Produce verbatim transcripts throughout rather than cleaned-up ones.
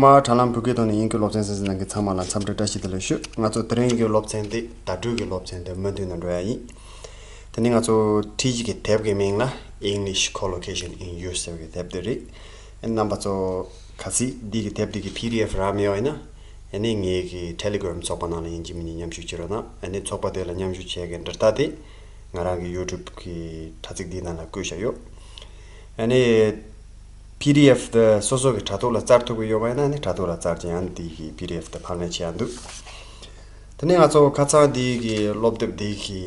མ་དྲ་ལམ་བོད་སྐད་ཐོག་ནས་ཡིན་གྱི་སློབ་ཚན་གསན་གཟིགས་གནང་མཁན་ཚང་མ་ལ་འཚམས་འདྲི་བཀྲ་ཤིས་བདེ་ལེགས་ཞུ། ང་ཚོ་དེ་རིང་གི་སློབ་ཚན་འདི་བརྡ་སྤྲོད་ཀྱི་སློབ་ཚན་དེ་མུ་མཐུད་ནས་འགྲོ་ཡ་ཡིན། དེ་ནས་ང་ཚོ་ཁྲིད་གཞི་གི་དེབ་ཀྱི་མིང་ལ་English Collocation in Use ཟེར་བའི་དེབ་དེ་རེད། ཨ་ནི་རྣམ་པ་ཚོ་གལ་སྲིད་འདི་གི་དེབ་འདི་གི་པི་ཌི་ཨེཕ་རག་མེད་པ་ཡིན་ན། ཨ་ནི་ངའི་གི་Telegram་ཚོགས་པ་ནང་ལ་ཡིན་གཅིག་མིན་གཉིས་མཉམ་ཞུགས་བྱེད་རོགས་གནང་། ཨ་ནི་ཚོགས་པ་དེ་ལ་མཉམ་ཞུགས་བྱེད་མཁན་འབྲེལ་ཐག་དེ་ང་རང་གི་YouTube་གི་དྲ་ཚིགས་འདིའི་ནང་ལ་བཀོད་བཞག་ཡོད། ཨ་ནི་པི་ཌི་ཨེཕ་དེ་སོ་སོ་གི་དྲ་ཐོག་ལ་བཙལ་ཐུབ་ཀྱི་ཡོད་པ་ཡིན་ན། ཨ་ནི་དྲ་ཐོག་ལ་བཙལ་བྱས་ཡང་འདི་གི་པི་ཌི་ཨེཕ་དེ་ཕབ་ལེན་བྱེད་ཡ་འདུག་དེ་ནས་ང་ཚོ་ཁ་སང་འདི་གི་སློབ་དེབ་འདི་གི་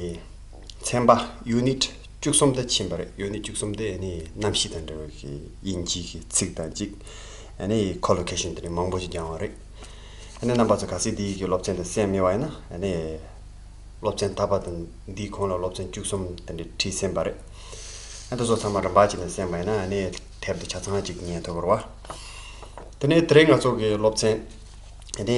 ཚན་པ་ཡུ་ནིཊ་བཅུ་གསུམ་དེ་ཕྱིན་པ་རེད། ཡུ་ནིཊ་བཅུ་གསུམ་དེ་ཨ་ནི་གནམ་གཤིས་དང་འབྲེལ་བའི་གི་དབྱིན་ཇིའི་གི་ཚིག་དང་གཅིག་ཨ་ནི་ཁོ་ལོ་ཀེ་ཤན་དེ་ནི་མང་པོ་ཞིག་སྦྱང་བ་རེད། ཨ་ནི་རྣམ་པ་ཚོ་གལ་སྲིད་འདི་གི་སློབ་ཚན་དེ་གསན་མེད་པ་ཡིན་ན། ཨ་ནི་སློབ་ཚན་ད་བར་དུ་འདིའི་གོང་ལ་སློབ་ཚན་བཅུ་གསུམ་དེ་འདྲ་ཁྲིད་ཟིན་པ་རེད། ཨ་ནི་དེ་ཚོ་ཚང་མ་རིམ་པ་བྱས་ནས་གསན་པ་ཡིན་ན། ཨ་ནི་དེབ་དེ་ཆ་ཚང་གཅིག་ཉན་ཐུབ་ཀྱི་རེད་པ། དེ་ནས་དེ་རིང་ང་ཚོ་གི་སློབ་ཚན། ཨ་ནི་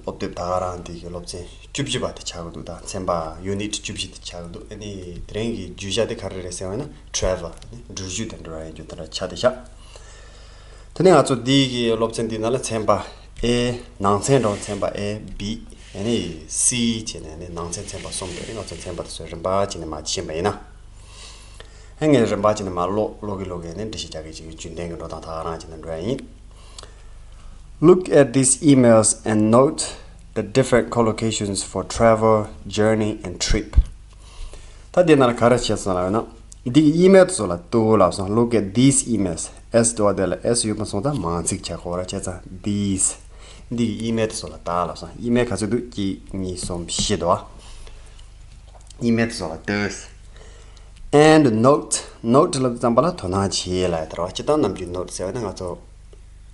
སློབ་དེབ་ད་ག་རང་འདི་གི་སློབ་ཚན་བཅུ་བཞི་པ་དེ་ཆགས་ཀྱི་འདུག་ད་ཚན་པ་ཡུ་ནིཊ་བཅུ་བཞི་དེ་ཆགས་ཀྱི་འདུག་ཨ་ནི་དེ་རིང་གི་བརྗོད་བྱ་དེ་ག་རེ་རེད་ཟེར་བ་ཡིན་ན། ཊེ་རེ་ཝལ། ཨ་ནི་འགྲུལ་བཞུད་དང་འབྲེལ་བ་ཡོད་རྒྱུ་དེ་འདྲ་ཆགས་བསྡད་ཤག་དེ་ནས་ང་ཚོ་འདི་གི་སློབ་ཚན་འདི་ནང་ལ་ཚན་པ་ཨེ། ནང་ཚན་འགྲོ། ཚན་པ་ཨེ་བི། ཨ་ནི་སི་བྱས་ནས། ཨ་ནི་ནང་ཚན་ཚན་པ་གསུམ་རེད། ང་ཚོ་ཚན་པ་དེ་ཚོ་རིམ་པ་བྱས་ནས་མར་ཕྱིན་པ་ཡིན་ན། ཨ་ངས་རིམ་པ་བྱས་ནས་མར་ཀློག་ཀློག་གི་ཀློག་གི་ཨ་ནི་འགྲེལ་བཤད་རྒྱག་གི་བྱེད་ཀྱི། རྒྱུན་ལྡན་གྱི་འགྲོ་སྟངས་ད་ག་རང་བྱས་ནས་འགྲོ་ཡ་ཡིན། Look at these emails and note the different collocations for travel, journey and trip. ད་འདི་ནང་ལ་ག་རེ་བྱས་སོང་ལབ་ན། འདི་གི་ཨི་མེལ་དེ་ཚོ་ལ་ལྟོས་ལབ་སོང་། Look at these emails. S འདུག་པ། དེ་ལ་S ཡོད་མ་སོང་། ད་མང་ཚིག་ཆགས་ཀྱི་རེད་པ། བྱས་ཙང་these། འདི་གི་ཨི་མེལ་དེ་ཚོ་ལ་ལྟ་ལབ་སོང་། ཨི་མེལ་ག་ཚོད་འདུག་གཅིག་གཉིས་གསུམ་བཞི་འདུག་པ། ཨི་མེལ་དེ་ཚོ་ལ་ལྟོས། And note. Note ལབ་དུས་ཙམ་པ་ལ་དོ་སྣང་བྱེད་ལབ་ཡ་དེ་རེད་པ། སྤྱིར་བཏང་ནམ་རྒྱུན་ནོཊ་ཟེར་བ་ནི་ང་ཚོ་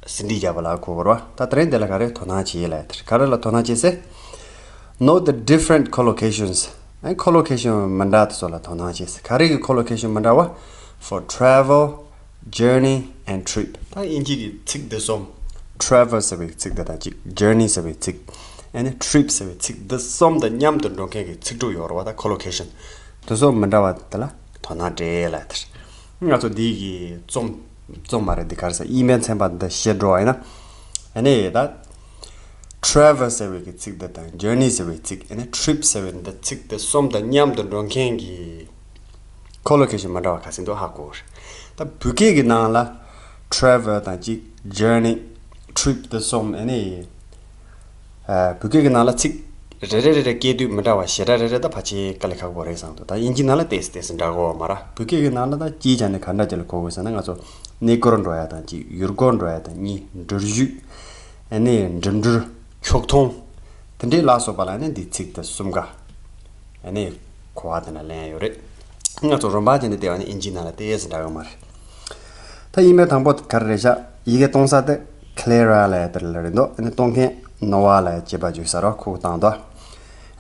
ཟིན་བྲིས་རྒྱག་པ་ལ་གོ་དགོས་རེད་པ། ད་དེ་རིང་འདི་ལ་ག་རེ་དོ་སྣང་བྱེད་ལབ་ཡ་དེ་རེད། ག་རེ་ལ་དོ་སྣང་བྱེད་ཟེར། Note the different collocations. ཨ་ནི་ཁོ་ལོ་ཀེ་ཤན་མི་འདྲ་དེ་ཚོ་ལ་དོ་སྣང་བྱེད་ཟེར། ག་རེ་གི་ཁོ་ལོ་ཀེ་ཤན་མི་འདྲ་བ། For travel, journey and trip. ད་དབྱིན་ཇི་གི་ཚིག་འདི་གསུམ། ཊེ་རེ་ཝལ་ཟེར་བའི་ཚིག་འདི་དང་གཅིག་ཇར་ནི་ཟེར་བའི་ཚིག་ཨ་ནི་ཊི་རིབ་ཟེར་བའི་ཚིག་འདི་གསུམ་དང་མཉམ་དུ་འགྲོ་མཁན་གྱི་ཚིག་གྲོགས་ཡོད་རེད་པ། ད་ཁོ་ལོ་ཀེ་ཤན་དེ་ཚོ་མི་འདྲ་བ་དེ་ལ་དོ་སྣང་སྤྲད་ལབ་ཡ་དེ་རེད། ང་ཚོ་འདི་གི་རྩོམ། རྩོམ་མ་རེད། འདི་ག་རེ་ཟེར། ཨི་མེལ་ཚན་པ་འདི་བཤད་འགྲོ་བ་ཡིན་ན། ཨ་ནི་ད་ཊེ་རེ་ཝལ་ཟེར་བའི་གི་ཚིག་འདི་དང་ཇར་ནི་ཟེར་བའི་ཚིག་ཨ་ནི་ཊི་རིབ་ཟེར་བའི་འདི་ཚིག་འདི་གསུམ་དང་མཉམ་དུ་འགྲོ་མཁན་གྱི་ཁོ་ལོ་ཀེ་ཤན་མི་འདྲ་བ་ག་ཚོད་འདུག་ཧ་གོ་རེད། ད་བོད་སྐད་ཀྱི་ནང་ལ་ཊེ་རེ་ཝལ་དང་གཅིག་ཇར་ནི། ཊི་རིབ་འདི་གསུམ། ཨ་ནི་ཨ་བོད་སྐད་ཀྱི་ནང་ལ་ཚིག་རེ་རེ་རེ་རེ་སྐྱེས་དུས་མི་འདྲ་བ་ཞེ་དྲག་རེ་རེ་ད་ཕལ་ཆེར་དཀའ་ལས་ཁག་པོ་རེད་བསམ་འདུག་ད་དབྱིན་ཇི་ནང་ལ་ཏོག་ཙམ་ཏོག་ཙམ་འདྲ་གོ་བ་མ་རེད། བོད་སྐད་ཀྱི་ནང་ལ་ད་སྤྱིའི་ཆ་ནས་ག་འདྲ་ཅིག་ལ་གོ་དགོས་ཟེར་ན། ང་ཚོ་གནས་སྐོར་འགྲོ་ཡ་དང་གཅིག་ཡུལ་སྐོར་འགྲོ་ཡ་དང་གཉིས། འགྲུལ་བཞུད། ཨ་ནི་འགྲིམ་འགྲུལ། ཕྱོགས་མཐོང་། དེ་འདྲའི་ལ་སོགས་པ་ལ་ནི་འདི་ཚིག་དེ་གསུམ་ཀ་ཨ་ནི་གོ་བ་དེ་འདྲ་ལེན་ཡ་ཡོད་རེད། ང་ཚོ་རིམ་པ་བྱས་ནས་བལྟས་པ་ནི་དབྱིན་ཇིའི་ནང་ལ་ཏོག་ཙམ་འདྲ་གི་མ་རེད། ད་ཨི་མེལ་དང་པོ་དེ་ག་རེ་རེད་ཤག་ཡི་གེ་གཏོང་ས་དེ་ཁི་ལེ་ར་ལབ་ཡ་དེ་ལ་རེད་འདུག་ཨ་ནི་གཏོང་མཁན་ནོ་ཝ་ལབ་ཡ་བྱེད་པ་བརྗོད་ས་རེད་པ། ཁོ་བཏང་འདུག་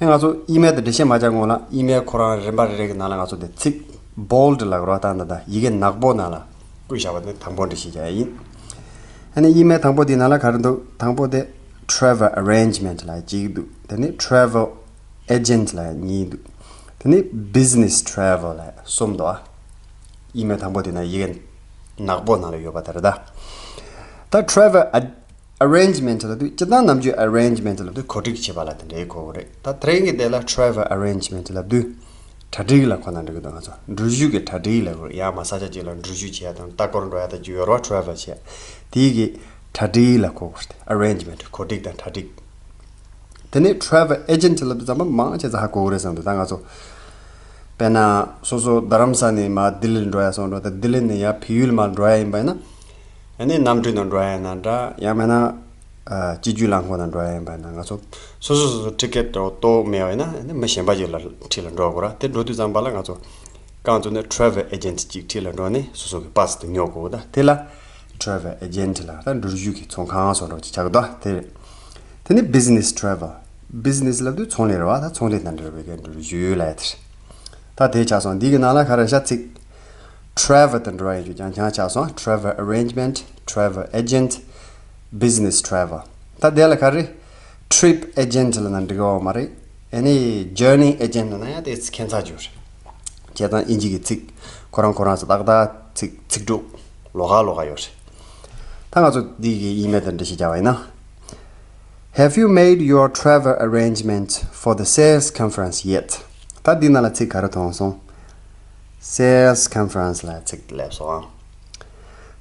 ཨ་ང་ཚོ་ཨི་མེལ་དེ་འགྲེལ་བཤད་མ་རྒྱག་སྔོན་ལ། ཨི་མེལ་ཁོ་རང་རིམ་པ་རེ་རེ་གི་ནང་ལ་ང་ཚོ་དེ་ཚིག་བོལ་ཌི་ལབ་ཀྱི་རེད་པ། ད་འདི་ད་ཡི་གེ་ནག་པོ་ནང་ལ་བཀོད་བཞག་པ་དེ་དང་པོ་འགྲེལ་བཤད་རྒྱག་ཡ་ཡིན། ཨ་ནི་ཨི་མེལ་དང་པོ་དེའི་ནང་ལ་ག་རེ་འདུག་དང་པོ་དེ་ཊེ་རེ་ཝལ་ཨ་རེན་ཇི་མེན་ཊི་ལབ་ཡ་གཅིག་འདུག་དེ་ནས་ཊེ་རེ་ཝལ་ཨེ་ཇེན་ཊི་ལབ་ཡ་གཉིས་འདུག་དེ་ནས་བི་ཛི་ནེ་སི་ཊེ་རེ་ཝལ་ལབ་ཡ་གསུམ་འདུག་ཨ། ཨི་མེལ་དང་པོ་དེ་ན་ཡི་གེ་ནག་པོ་ནང་ལ་ཡོད་པ་དེ་རེད་ད། ད་ཊེ་རེ་ཝལ་ཨ་རེན་ཇི་མེན་ཊི་ལབ་དུས། སྤྱིར་བཏང་ནམ་རྒྱུན་ཨ་རེན་ཇི་མེན་ཊི་ལབ་དུས་གོ་སྒྲིག་བྱེད་པ་ལ་དེ་འདྲའི་གོ་གི་རེད། ད་དེ་རིང་གི་དེ་ལ་ཊེ་རེ་ཝལ་ཨ་རེན་ཇི་མེན་ཊི་ལབ་དུས་གྲ་སྒྲིག་ལ་གོ་ན་འགྲིག་གི་འདུག་ང་ཚོ་འགྲུལ་བཞུད་ཀྱི་གྲ་སྒྲིག་ལབ་དགོས་རེད། ཡང་མ་ས་ཆ་གཅིག་ལ་འགྲུལ་བཞུད་བྱེད་ཡ་དང་ལྟ་སྐོར་འགྲོ་ཡ་དང་ཅིག་ཡོད་རེད་པ། ཊེ་རེ་ཝལ་བྱེད་ཡ་དེའི་གི་གྲ་སྒྲིག་ལ་གོ་དགོས་རེད། ཨ་རེན་ཇི་མེན་ཊི་གོ་སྒྲིག་དང་གྲ་སྒྲིག་དེ་ནས་ཊེ་རེ་ཝལ་ཨེ་ཇེན་ཊི་ལབ་དུས་ཙམ་པ་མང་ཆེ་ས་ཧ་གོ་གི་རེད་བསམ་འདུག་ད་ང་ཚོ་དཔེར་ན་སོ་སོ་རྡ་རམ་ས་ནས་མར་ལྡི་ལི་འགྲོ་ཡ་སོང་འགྲོ། ད་ལྡི་ལི་ནས་ཡར་བལ་ཡུལ་མར་འགྲོ་ཡ་ཡིན་པ་ཡིན་ན། ཨ་ནི་གནམ་གྲུའི་ནང་འགྲོ་ཡ་ཡིན་ན་འདྲ། ཡང་མིན་ན་ཨ་སྤྱི་སྤྱོད་རླངས་འཁོར་ནང་འགྲོ་ཡ་ཡིན་པ་ཡིན་ན། ང་ཚོ་སོ་སོ་སོ་སོ་ཊི་ཀེ་ཊི་འདྲ་བོ་བཏོག་མེད་པ་ཡིན་ན། ཨ་ནི་མི་གཞན་པ་ཅིག་ལ་འཁྲིས་ལ་འགྲོ་དགོས་ར། དེ་འགྲོ་དུས་ཙམ་པ་ལ་ང་ཚོ་རྐང་བཙུགས་ནས་ཊེ་རེ་ཝལ་ཨེ་ཇེན་ཊི་ཅིག་འཁྲིས་ལ་འགྲོ་ནས་སོ་སོ་གི་པ་སི་དེ་ཉོ་དགོས་ད། དེ་ལ་ཊེ་རེ་ཝལ་ཨེ་ཇེན་ཊི་ལབ། ད་འགྲུལ་བཞུད་ཀྱི་ཚོང་ཁང་སོགས་འདྲ་བོ་ཅིག་ཆགས་ཀྱི་འདུག་དེ་རེད། དེ་ནས་བི་ཛི་ནེ་སི་ཊེ་རེ་ཝལ། བི་ཛི་ནེ་སི་ལབ་དུས་ཚོང་ལས་རེད་པ། ད་ཚོང་ལས་དང་འབྲེལ་བའི་གི་འགྲུལ་བཞུད་ལབ་ཡ་དེ་རེད། ད་དེ་ཆགས་སོང་། འདི་གི་ནང་ལ་ག་རེ་ཤག་ཚིག་ཊེ་རེ་ཝལ་དང་འབྲེལ་བ་ཡོད་རྒྱུ་རྐྱང་རྐྱང་ཆགས་སོང་། ཊེ་རེ་ཝལ་ཨ་རེན་ཇི་མེན་ཊི། ཊེ་རེ་ཝལ་ཨེ་ཇེན་ཊི། བི་ཛི་ནེ་སི་ཊེ་རེ་ཝལ། ད་དེ་ལ་ག་རེ། ཊི་རིབ་ཨེ་ཇེན་ཊི་ལབ་ན་འགྲིག་གི་ཡོད་མ་རེད། ཨ་ནི་ཇར་ནི་ཨེ་ཇེན་ཊི་ལབ་ན་ཡང་ཏོག་ཙམ་ཁྱད་མཚར་ཅིག་ཡོད་རེད། བྱས་ཙང་དབྱིན་ཇི་གི་ཚིག་ཁོ་རང་ཁོ་རང་ཚོ་ཏག་ཏག་ཚིག་ཚིག་གྲོགས་ལོགས་ཀ་ལོགས་ཀ་ཡོད་རེད། ད་ང་ཚོ་འདི་གི་ཨི་མེལ་དང་འགྲེལ་བཤད་རྒྱག་པ་ཡིན་ན། Have you made your travel arrangement for the sales conference yet? ད་འདི་ནང་ལ་ཚིག་ག་རེ་མཐོང་སོང་། Sales conference ལ་ཚིག་སླེབས་སོང་།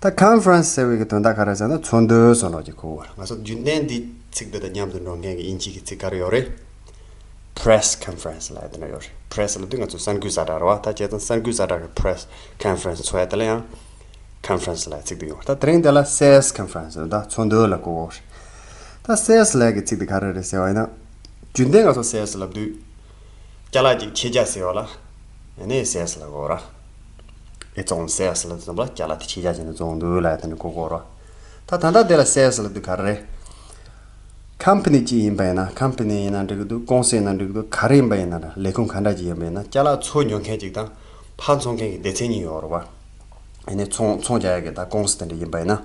ད་conference ཟེར་བའི་གི་དོན་དག་ག་རེ་ཟེར་ན་ཚོགས་འདུ་བཟོ་ནོ་གི་གོ་བ། ང་ཚོ་རྒྱུན་ལྡན་འདི་ཚིག་འདི་དང་མཉམ་དུ་འགྲོ་མཁན་གྱི་དབྱིན་ཇི་གི་ཚིག་ག་རེ་ཡོད་རེད། Press conference ལ་དེ་འདྲ་ཡོད་རེད། Press ལབ་དུས་ང་ཚོ་གསར་འགོད་གསལ་བསྒྲགས་རེད་བ། ད་བྱས་ཙང་གསར་འགོད་གསལ་བསྒྲགས་ཀྱི་press conference ཚོགས་ཡ་དེ་ལ་ཡང་conference ལ་ཚིག་དེ་ཡོད་རེད། ད་དེ་རིང་དེ་ལ་sales conference ད་ཚོགས་འདུ་ལ་གོ་གོ་རེད། ད་sales ལབ་ཀྱི་ཚིག་དེ་ག་རེ་རེད་ཟེར་བ་ཡིན་ན། རྒྱུན་ལྡན་ང་ཚོ་sales ལབ་དུས་ཅ་ལག་ཅིག་ཕྱེད་ཀ་ཟེར་བ་ལ་ཡང་ནས་sales ལ་གོ་ར། It's on sales ལབ་དུས་ཙམ་པ་ལ་ཅ་ལག་དེ་ཕྱེད་ཀ་ཅིག་ནས་བཙོང་འདུག་ལབ་ཡ་དེ་ནས་གོ་གོ་ར། ད་ད་ལྟ་དེ་ལ་sales ལབ་དུས་ག་རེ་རེད། company ཅིག་ཡིན་པ་ཡིན་ན། company ཡིན་ན་འགྲིག་གི་འདུག་ཀུང་སི་ཡིན་ན་འགྲིག་གི་འདུག་ག་རེ་ཡིན་པ་ཡིན་ན་ར། ལས་ཁུངས་ག་འདྲ་ཅིག་ཡིན་པ་ཡིན་ན་ཅ་ལག་ཚོ་ཉོ་མཁན་ཅིག་དང་ཕར་འཚོང་མཁན་གྱི་སྡེ་ཚན་གཉིས་ཡོད་རེད་བ། ཨ་ནི་ཚོང་ཚོང་རྒྱག་ཡ་གི་ད་ཀུང་སི་དེ་འདྲ་ཡིན་པ་ཡིན་ན།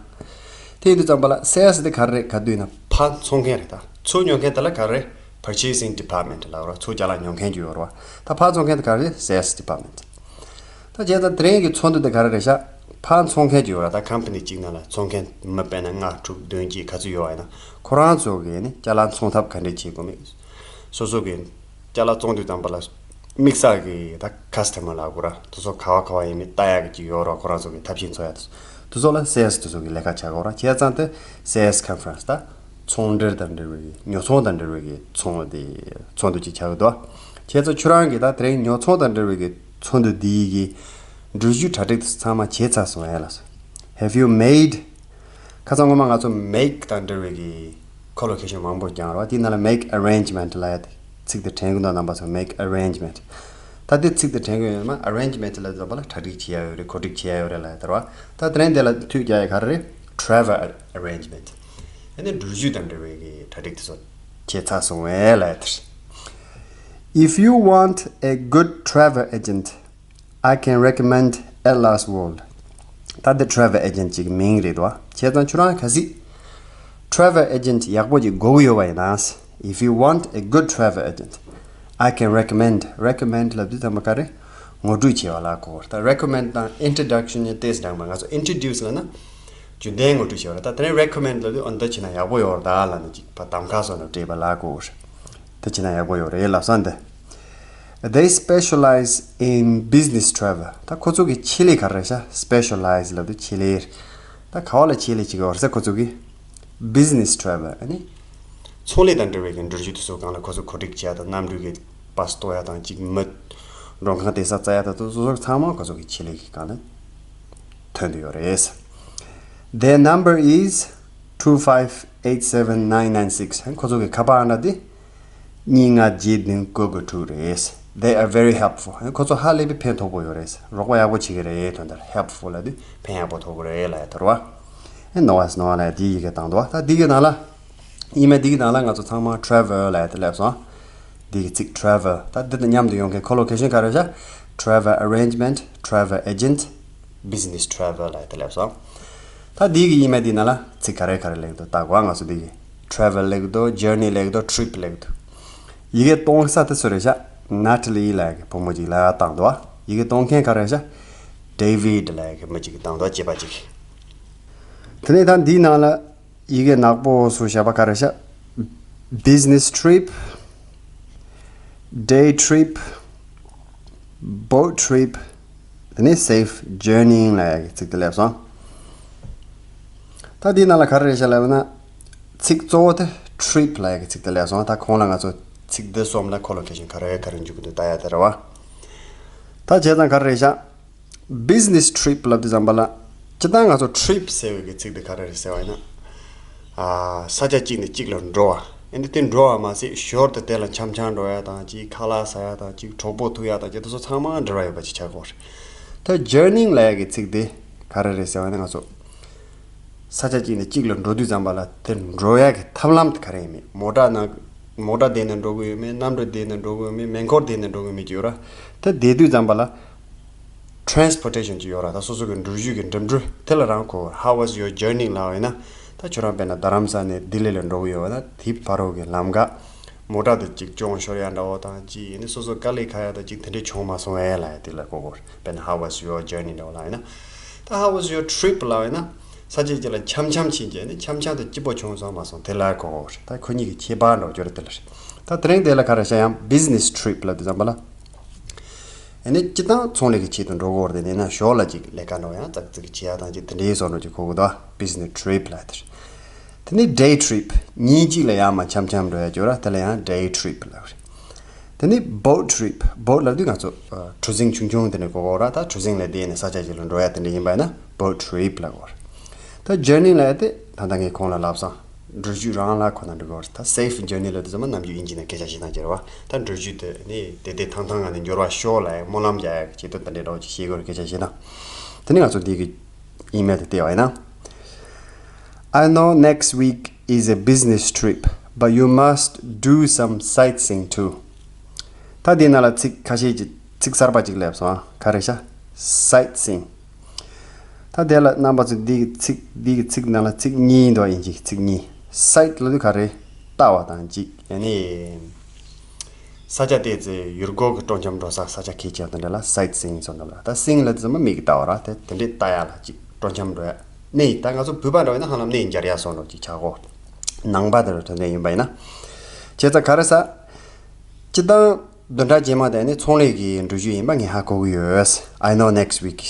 དེ་ཡིན་དུས་ཙམ་པ་ལ་sales དེ་ག་རེ་རེད། ག་དུས་ཡིན་ན་ཕར་འཚོང་མཁན་རེད། ད་ཚོ་ཉོ་མཁན་དེ་ལ་ག་རེ་རེད། purchasing department ལབ་ར། ཚོ་ཅ་ལག་ཉོ་མཁན་ཅིག་ཡོད་རེད་བ། ད་ཕར་འཚོང་མཁན་དེ་ག་རེ་རེད། sales department ད་བྱས་ཙང་དེ་རིང་གི་ཚོགས་འདུ་དེ་ག་རེ་རེད་ཤག་ཕར་འཚོང་མཁན་ཅིག་ཡོད་ར། ད་company གཅིག་ནང་ལ་འཚོང་མཁན་མི་དཔེར་ན་ལྔ་དྲུག་བདུན་བརྒྱད་ག་ཚོད་ཡོད་པ་ཡིན་ན་ཁོ་རང་ཚོ་གིས་ནི་ཅ་ལག་འཚོང་ཐབས་ག་འདྲས་བྱེད་དགོས་མེད། སོ་སོ་གིས་ཅ་ལག་བཙོང་དུས་ཙམ་པ་ལ་དམིགས་བསལ་གྱི་ད་customer ལབ་དགོས་ར། དེ་ཚོ་ག་བ་ག་བ་ཡིན་མིན་ལྟ་ཡག་གི་ཅིག་ཡོད་ར། ཁོ་རང་ཚོ་གིས་ཐབས་ཤེས་འཚོལ་ཡག་དེ་ཚོ་ལ་sales དེ་ཚོ་གིས་ལས་ཀ་བྱེད་དགོས་ར། བྱས་ཙང་དེ་sales conference ད་ཚོང་འབྲེལ་དང་འབྲེལ་བའི་གི་ཉོ་ཚོང་དང་འབྲེལ་བའི་གི་ཚོང་དེ་ཚོགས་འདུ་ཅིག་ཆགས་ཀྱི་འདུག་བྱས་ཙང་ཁྱོད་རང་གིས་ད་དེ་རིང་ཉོ་ཚོང་དང་འབྲེལ་བའི་གི་ཚོགས་འདུ་འདིའི་གི་འགྲུལ་བཞུད་གྲ་སྒྲིག་དེ་ཚང་མ་བྱས་ཚར་སོང་ངས་ལབ་སོང་། Have you made? ཁ་སང་སྔོན་མ་ང་ཚོ་make དང་འབྲེལ་བའི་གི་collocation མང་པོ་བསྐྱངས་རེད་བ། དེའི་ནང་ལ་make arrangement ལབ་ཡ་དེ་ཚིག་དེ་དྲན་གི་འདུག་རྣམ་པ་ཚོ། make arrangement ད་དེ་ཚིག་དེ་དྲན་གི་ཡོད་མ། arrangement ལབ་ཙམ་པ་ལ་གྲ་སྒྲིག་བྱེད་ཡ་ཡོད་རེད། གོ་སྒྲིག་བྱེད་ཡ་ཡོད་རེད་ལབ་ཡ་དེ་རེད་བ། ད་དེ་རིང་དེ་ལ་མཐུད་རྒྱག་ཡ་ག་རེ་རེད། travel arrangement ཨ་ནི་འགྲུལ་བཞུད་དང་འབྲེལ་བའི་གི་གྲ་སྒྲིག་དེ་ཚོ་བྱས་ཚར་སོང་ངས་ལབ་ཡ་དེ་རེད། If you want a good travel agent, I can recommend Atlas World. ད་འདི་travel agent ཅིག་མིང་རེད་དོ། བྱས་ཙང་ཁྱོད་རང་གལ་སྲིད་travel agent ཡག་པོ་ཅིག་དགོས་ཀྱི་ཡོད་པ་ཡིན་ན། If you want a good travel agent, I can recommend. recommend ལབ་དུས་ཙམ་པ་ག་རེ། ངོ་སྤྲོད་བྱས་པ་ལ་གོ། ད་recommend དང་introduction གཉིས་ཏོག་ཙམ་འདྲ་མ། ང་ཚོ་introduce ལབ་ན་རྒྱུན་ལྡན་ངོ་སྤྲོད་བྱས་པ་རེད། ད་དེ་རིང་recommend ལབ་དུས་ཨ་འདི་བྱས་ན་ཡག་པོ་ཡོད་རེད་ད་ལབ་ནས་ཅིག་ཕར་གདམ་ཁ་བཟོ་ནས་སྤྲད་པ་ལ་གོ། དེ་བྱས་ན་ཡག་པོ་ཡོད་རེད་ལབ་ས་འདི། They specialize in business travel. ད་ཁོ་ཚོ་གི་ཆེད་ལས་ག་རེ་རེད་ཤག specialize ལབ་དུས་ཆེད་ལས། ད་ག་བ་ལ་ཆེད་ལས་བྱེད་ཀྱི་ཡོད་རེད་ཟེར། ཁོ་ཚོ་གི་business travel ཨ་ནི་ཚོང་ལས་དང་འབྲེལ་བའི་གི་འགྲུལ་བཞུད་དེ་ཚོ་སྒང་ལ་ཁོ་ཚོ་གོ་སྒྲིག་བྱེད་ཡ་དང་། གནམ་གྲུ་གི་པ་སི་གཏོང་ཡ་དང་། གཅིག་མི་མགྲོན་ཁང་སྡོད་ས་བཙལ་ཡ་དང་། དེ་ཚོ་ཚང་མ་ཁོ་ཚོ་གི་ཆེད་ལས་གི་སྒང་ལ་ཐོན་དུ་ཡོད་རེད། Their number is two five eight seven nine nine six. ཁོ་ཚོ་གི་ཁ་པར་ཨང་གྲངས་དེ་གཉིས་ལྔ་བརྒྱད་བདུན་དགུ་དགུ་དྲུག་རེད། They are very helpful. ཁོ་ཚོ་ཧ་ལས་པའི་ཕན་ཐོགས་པོ་ཡོད་རེད། རོགས་པ་ཡག་པོ་བྱེད་ཀྱི་རེད། དོན་དག་helpful ལབ་དུས་ཕན་ཡག་པོ་ཐོགས་ཀྱི་རེད་ལབ་ཡ་དེ་རེད་བ། ཨེ་ནོ་ཨེས་ནོ་ཨ་ལབ་ཡ་དེའི་ཡི་གེ་བཏང་འདུག་ད་འདི་གི་ནང་ལ་ཨི་མེལ་འདི་གི་ནང་ལ་ང་ཚོ་ཚང་མ་travel ལབ་ཡ་དེ་སླེབས་སོང་། འདི་གི་ཚིག་travel ད་འདི་དང་མཉམ་དུ་ཡོང་མཁན་collocation ག་རེ་རེད་ཤག travel arrangement, travel agent, business travel ལབ་ཡ་དེ་སླེབས་སོང་། ད་འདི་གི་ཨི་མེལ་འདི་ནང་ལ་ཚིག་ག་རེ་ག་རེ་སླེབས་འདུག་ལྟ་དགོས། ང་ཚོ་འདི་གི་travel སླེབས་འདུག journey སླེབས་འདུག trip སླེབས་འདུག་ཡི་གེ་གཏོང་ས་དེ་སུ་རེད་ཤག Natalie ལབ་ཡ་གི་བུ་མོ་ཅིག་ལབ་ཡ་བཏང་འདུག་ཡི་གེ་གཏོང་མཁན་ག་རེ་རེད་ཤག David ལབ་ཡ་གི་མི་ཅིག་གིས་བཏང་འདུག་སྐྱེས་པ་ཅིག་དེ་ནས་ད་འདིའི་ནང་ལ་ཡི་གེ་ནག་པོ་སུ་བཞག་པ་ག་རེ་ཤག business trip, day trip, boat trip དེ་ནས་safe journey ལབ་ཡ་གི་ཚིག་དེ་སླེབས་སོང་། ད་འདིའི་ནང་ལ་ག་རེ་རེད་ཤག་ལབ་ན། ཚིག་གཙོ་བོ་དེ་trip ལབ་ཡ་གི་ཚིག་དེ་སླེབས་སོང་། ད་གོང་ལ་ང་ཚོ་ཚིག་འདི་གསུམ་ལ་collocation ག་རེ་ག་རེ་འཇུག་གི་འདུག་ལྟ་ཡ་དེ་རེད་བ། ད་བྱས་ཙང་ག་རེ་རེད་ཤག business trip ལབ་དུས་ཙམ་པ་ལ། སྤྱིར་བཏང་ང་ཚོ་trip ཟེར་བའི་གི་ཚིག་འདི་ག་རེ་རེད་ཟེར་བ་ཡིན་ན། ཨ་ས་ཆ་གཅིག་ནས་གཅིག་ལ་འགྲོ་བ། ཨ་ནི་དེ་འགྲོ་བ་མ་ཟད་ཞོར་དུ་དེ་ལ་འཆམ་འཆམ་འགྲོ་ཡ་དང་། གཅིག་ཁ་ལག་ཟ་ཡ་དང་། གཅིག་གྲོགས་པོ་ཐུག་ཡ་དང་། གཅིག་དེ་ཚོ་ཚང་མ་འབྲེལ་བ་ཡོད་པ་ཅིག་ཆགས་ཀྱི་ཡོད་རེད། ད་journey ལབ་ཡ་གི་ཚིག་འདི་ག་རེ་རེད་ཟེར་བ་ཡིན་ན། ང་ཚོ་ས་ཆ་གཅིག་ནས་གཅིག་ལ་འགྲོ་དུས་ཙམ་པ་ལ་དེ་འགྲོ་ཡ་གི་ཐབས་ལམ་དེ་ག་རེ་ཡིན་མིན། མོ་ཊ་ནང་མོ་ཊ་བསྡད་ནས་འགྲོ་གི་ཡོད་མེད། གནམ་གྲུ་བསྡད་ནས་འགྲོ་གི་ཡོད་མེད། མེ་འཁོར་བསྡད་ནས་འགྲོ་གི་ཡོད་མེད་ཅིག་ཡོད་ར། དེ་བསྡད་དུས་ཙམ་པ་ལ་transportation ཅིག་ཡོད་ར། ད་སོ་སོ་གི་འགྲུལ་བཞུད་ཀྱི་འགྲིམ་འགྲུལ་དེ་ལ་རང་གོ། How was your journey ལབ་པ་ཡིན་ན། ད་ཁྱོད་རང་དཔེར་ན་རྡ་རམ་ས་ནས་ལྡི་ལི་ལ་འགྲོ་གི་ཡོད་པ་ན། དེའི་བར་དུ་གི་ལམ་ཁ་མོ་ཊ་དེ་གཅིག་གྱོང་ཤོར་ཡ་འདྲ་བོ་དང་། གཅིག་ཡིན་ན་སོ་སོ་དཀའ་ལས་ཁག་ཡ་དང་། གཅིག་དེ་འདྲས་བྱུང་མ་སོང་ངས་ལབ་ཡ་དེ་ལ་གོ་གོ། དཔེར་ན་How was your journey འདྲ་བོ་ལབ་ཡིན་ན། ད་How was your trip ལབ་པ་ཡིན་ན། ས་ཆ་གཅིག་ལ་འཆམ་འཆམ་ཕྱིན་རྗེས་ནི་འཆམ་འཆམ་དུ་སྐྱིད་པོ་བྱུང་སོང་མ་སོང་དེ་ལ་གོ་གོ་རེད། ད་ཁོ་གཉིས་ཀྱི་ཁྱད་པར་འགྲོ་རྒྱུ་རེད། དེ་ལ་རེད། ད་དེ་རིང་དེ་ལ་ག་རེ་བྱ་ཡང་business trip ལབ་དུས་ཙམ་པ་ལ། ཨ་ནི་སྤྱི་བཏང་ཚོང་ལས་ཀྱི་ཆེད་དུ་འགྲོ་གོ་རེད། དེ་ནས་ན་ཞོར་ལ་ཅིག་ལས་ཀ་འགྲོ་ཡང་ཙག་ཙིག་བྱེད་ཡ་དང་ཅིག་དེ་འདྲའི་བཟོ་འགྲོ་ཅིག་གོ་གོ་ད་business trip ལབ་དེ་རེད། དེ་ནི་day trip ཉིན་གཅིག་ལ་ཡང་མ་འཆམ་འཆམ་འགྲོ་ཡ་ཅིག་ཡོད་ར། དེ་ལ་ཡང་day trip ལབ་རེད། དེ་ནི་boat trip boat ལབ་དུས་ང་ཚོ་ཨ་གྲུ་གཟིངས་ཆུང་ཆུང་དེ་ནས་གོ་གོ་ར། ད་གྲུ་གཟིངས་ལ་བསྡད་ནས་ས་ཆ་ཅིག་ལ་འགྲོ་ཡ་དེ་འདྲ་ཡིན་པ་ཡིན་ན་boat trip ལབ་གོ་ར། ད་journey ལབ་ཡ་དེ་ད་ལྟ་ངས་གོང་ལ་ལབ་སོང་། འགྲུལ་བཞུད་རང་ལ་ཁོ་ན་འགྲོ་གོ་ར། ད་safe journey ལབ་དུས་ཙམ་པ་ནམ་རྒྱུན་དབྱིན་ཇི་ནས་སྐད་ཆ་བཤད་སྟངས་ཅིག་རེད་བ། ད་འགྲུལ་བཞུད་དེ་ནི་བདེ་བདེ་ཐང་ཐང་ངང་ནས་འབྱོར་བ་ཤོག་ལབ་ཡ་སྨོན་ལམ་རྒྱག་ཡ་གི་ཆེད་དུ་དེ་འདྲའི་འདྲ་བོ་ཅིག་བཤད་གོ་ར། སྐད་ཆ་བཤད་སྟངས། དེ་ནི་ང་ཚོ་འདི་གི་email དེ་བལྟས་པ་ཡིན་ན། I know next week is a business trip, but you must do some sightseeing too. ད་འདི་ནང་ལ་ཚིག་ཁ་ཤས་ཀྱི་ཚིག་གསར་པ་ཅིག་སླེབས་སོང་ཨ། ག་རེ་ཤག sightseeing. ད་དེ་ལ་རྣམ་པ་ཚོས་འདི་གི་ཚིག་འདི་གི་ཚིག་ནང་ལ་ཚིག་གཉིས་འདུག་དབྱིན་ཇིའི་ཚིག་གཉིས། sight ལབ་དུས་ག་རེ། ལྟ་བ་དང་གཅིག་ཡང་ནི། ས་ཆ་དེ་ཚོའི་ཡུལ་སྐོར་གྱི་སྤྲོ་འཆམ་འགྲོ་ས་ས་ཆ་ཁས་ཆེ་དང་འདྲ་ལ་sightseeing སོགས་འདྲ་ལ། ད་seeing ལབ་དུས་ཙམ་པ་མིག་གིས་ལྟ་བ་ར། དེ་དེ་འདྲའི་ལྟ་ཡ་ལ་ཅིག་སྤྲོ་འཆམ་འགྲོ་ཡ། གནས་ད་ང་ཚོ་བོད་པ་འདྲ་བ་ཡིན་ན་ཧ་ལམ་གནས་མཇལ་ཡ་སོགས་འདྲ་ཅིག་ཆགས་གོ། ནང་པ་དེ་འདྲ་དོན་དེ་ཡིན་པ་ཡིན་ན། བྱས་ཙང་ག་རེ་ཟ། སྤྱི་བཏང་བདུན་ཕྲག་རྗེས་མ་དེ་ནི་ཚོང་ལས་ཀྱི་འགྲུལ་བཞུད་ཡིན་པ་ངས་ཧ་གོ་གི་ཡོད། I know next week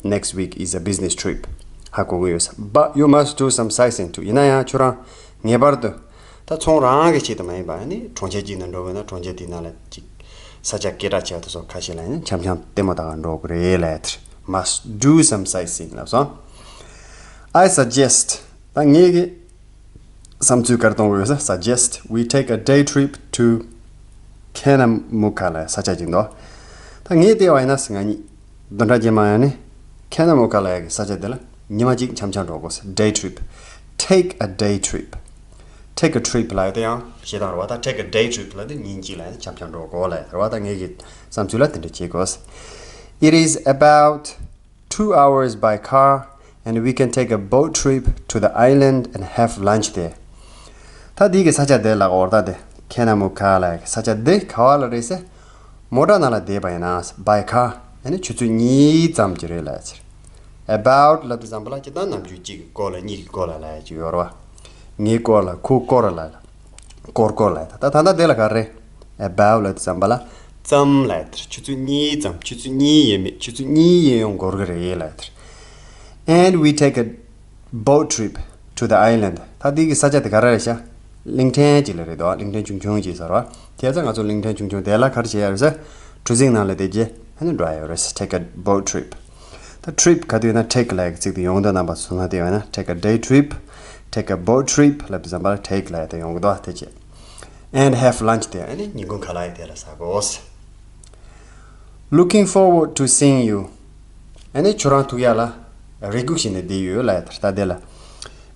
next week is a business trip. ཧ་གོ་གི་ཡོད། But you must do some sightseeing too. ཡིན་ན་ཡང་ཁྱོད་རང་ངེས་པར་དུ་ད་ཚོང་རང་གི་ཆེད་དུ་མ་ཡིན་པ་ནི་གྲོང་ཁྱེར་གཅིག་ནང་འགྲོ་དགོས་ན་གྲོང་ཁྱེར་དེའི་ནང་ལ་ཅིག་ས་ཆ་སྐད་གྲགས་ཆེ་བ་དེ་ཚོ་ཁ་ཤས་ལ་ཡང་འཆམ་འཆམ་ལྟད་མོ་ལྟ་ག་འགྲོ་དགོས་རེད་ལབ་ཡ་དེ་རེད། Must do some sightseeing ལབ་སོང་། I suggest ད་ངེད་ཀྱི་བསམ་ཚུལ་ག་རེ་གཏོང་དགོས་ཟེར། Suggest we take a day trip to Khenamuka ལ་ས་ཆ་ཅིག་འདུག་ད་ངས་བལྟས་པ་ཡིན་ན་ང་གཉིས་བདུན་ཕྲག་རྗེས་མ་ཡང་ནི་Khenamuka ལ་ཡ་གི་ས་ཆ་དེ་ལ་ཉི་མ་གཅིག་འཆམ་འཆམ་འགྲོ་དགོས། Day trip. Take a day trip. Take a trip ལ་ཡ་དེ་ཡང་བཤད་སྟངས་རེད་བ། ད་take a day trip ལ་དེ་ཉིན་གཅིག་ལ་ཡ་འཆམ་འཆམ་འགྲོ་དགོས་ལ་ཡ་རེད་བ། ད་ངེད་ཀྱི་བསམ་ཚུལ་ལ་དེ་འདྲ་བྱེད་དགོས། It is about two hours by car, and we can take a boat trip to the island and have lunch there. ད་འདི་གི་ས་ཆ་དེ་ལ་འོར་ད་དེ་Khenamuka ལ་ས་ཆ་དེ་ག་བ་ལ་རེད་ཟེར། མོ་ཊ་ནང་ལ་བསྡད་པ་ཡིན་ན་by car ཡང་ནི་ཆུ་ཚོད་གཉིས་ཙམ་གྱི་རེད་ལ་ཟེར། About ལབ་དུས་ཙམ་པ་ལ་སྤྱིར་བཏང་ནམ་རྒྱུན་གཅིག་གི་སྐོར་ལ་གཉིས་ཀྱི་སྐོར་ལ་ལབ་ཡ་ཅིག་ཡོད་རེད་བ། ངའི་སྐོར་ལ་ཁོའི་སྐོར་ལ་ལ། སྐོར་སྐོར་ལ་ད་ད་ད་ལྟ་དེ་ལ་ག་རེ། About ལ་དེ་ཙམ་པ་ལ་ཙམ་ལ་དེར་ཆུ་ཚོད་གཉིས་ཙམ་ཆུ་ཚོད་གཉིས་ཡས་མས་ཆུ་ཚོད་གཉིས་ཡས་ཡོང་འགོར་གི་རེད་ལ་དེར། And we take a boat trip to the island. ད་དེ་གི་ས་ཆ་དེ་ག་རེ་རེད་ཤག་གླིང་ཕྲན་ཅིག་ལ་རེད་དོ། གླིང་ཕྲན་ཆུང་ཆུང་ཅིག་ཟེར་བ། དེ་ཚོ་ང་ཚོ་གླིང་ཕྲན་ཆུང་ཆུང་དེ་ལ་ག་རེ་བྱེད་ཡ་རེད་ཟེར། གྲུ་གཟིངས་ནང་ལ་བསྡད་རྗེས་ཨ་ནི་འགྲོ་ཡ་ཡོད་རེད། Take a boat trip. ད་trip ག་དུས་ན་take ལ་ཡ་གི་ཚིག་དེ་ཡོང་དུས་རྣམ་པ་ཚོ་ན་དེ་ཡོད་ན་take a day trip, take a boat trip ལབ་དུས་ཙམ་པ་ལ་take ལ་ཡ་དེ་ཡོང་གི་འདུག་དེ་བྱས། And have lunch there. ཨ་ནི་ཉིན་གུང་ཁ་ལག་ཡ་དེ་ལ་ཟ་དགོས། Looking forward to seeing you. ཨ་ནི་ཁྱོད་རང་ཐུག་ཡ་ལ་རེ་སྒུག་བྱས་ནས་བསྡད་ཡོད་ལ་ཡ་དེ་ལ་ད་དེ་ལ།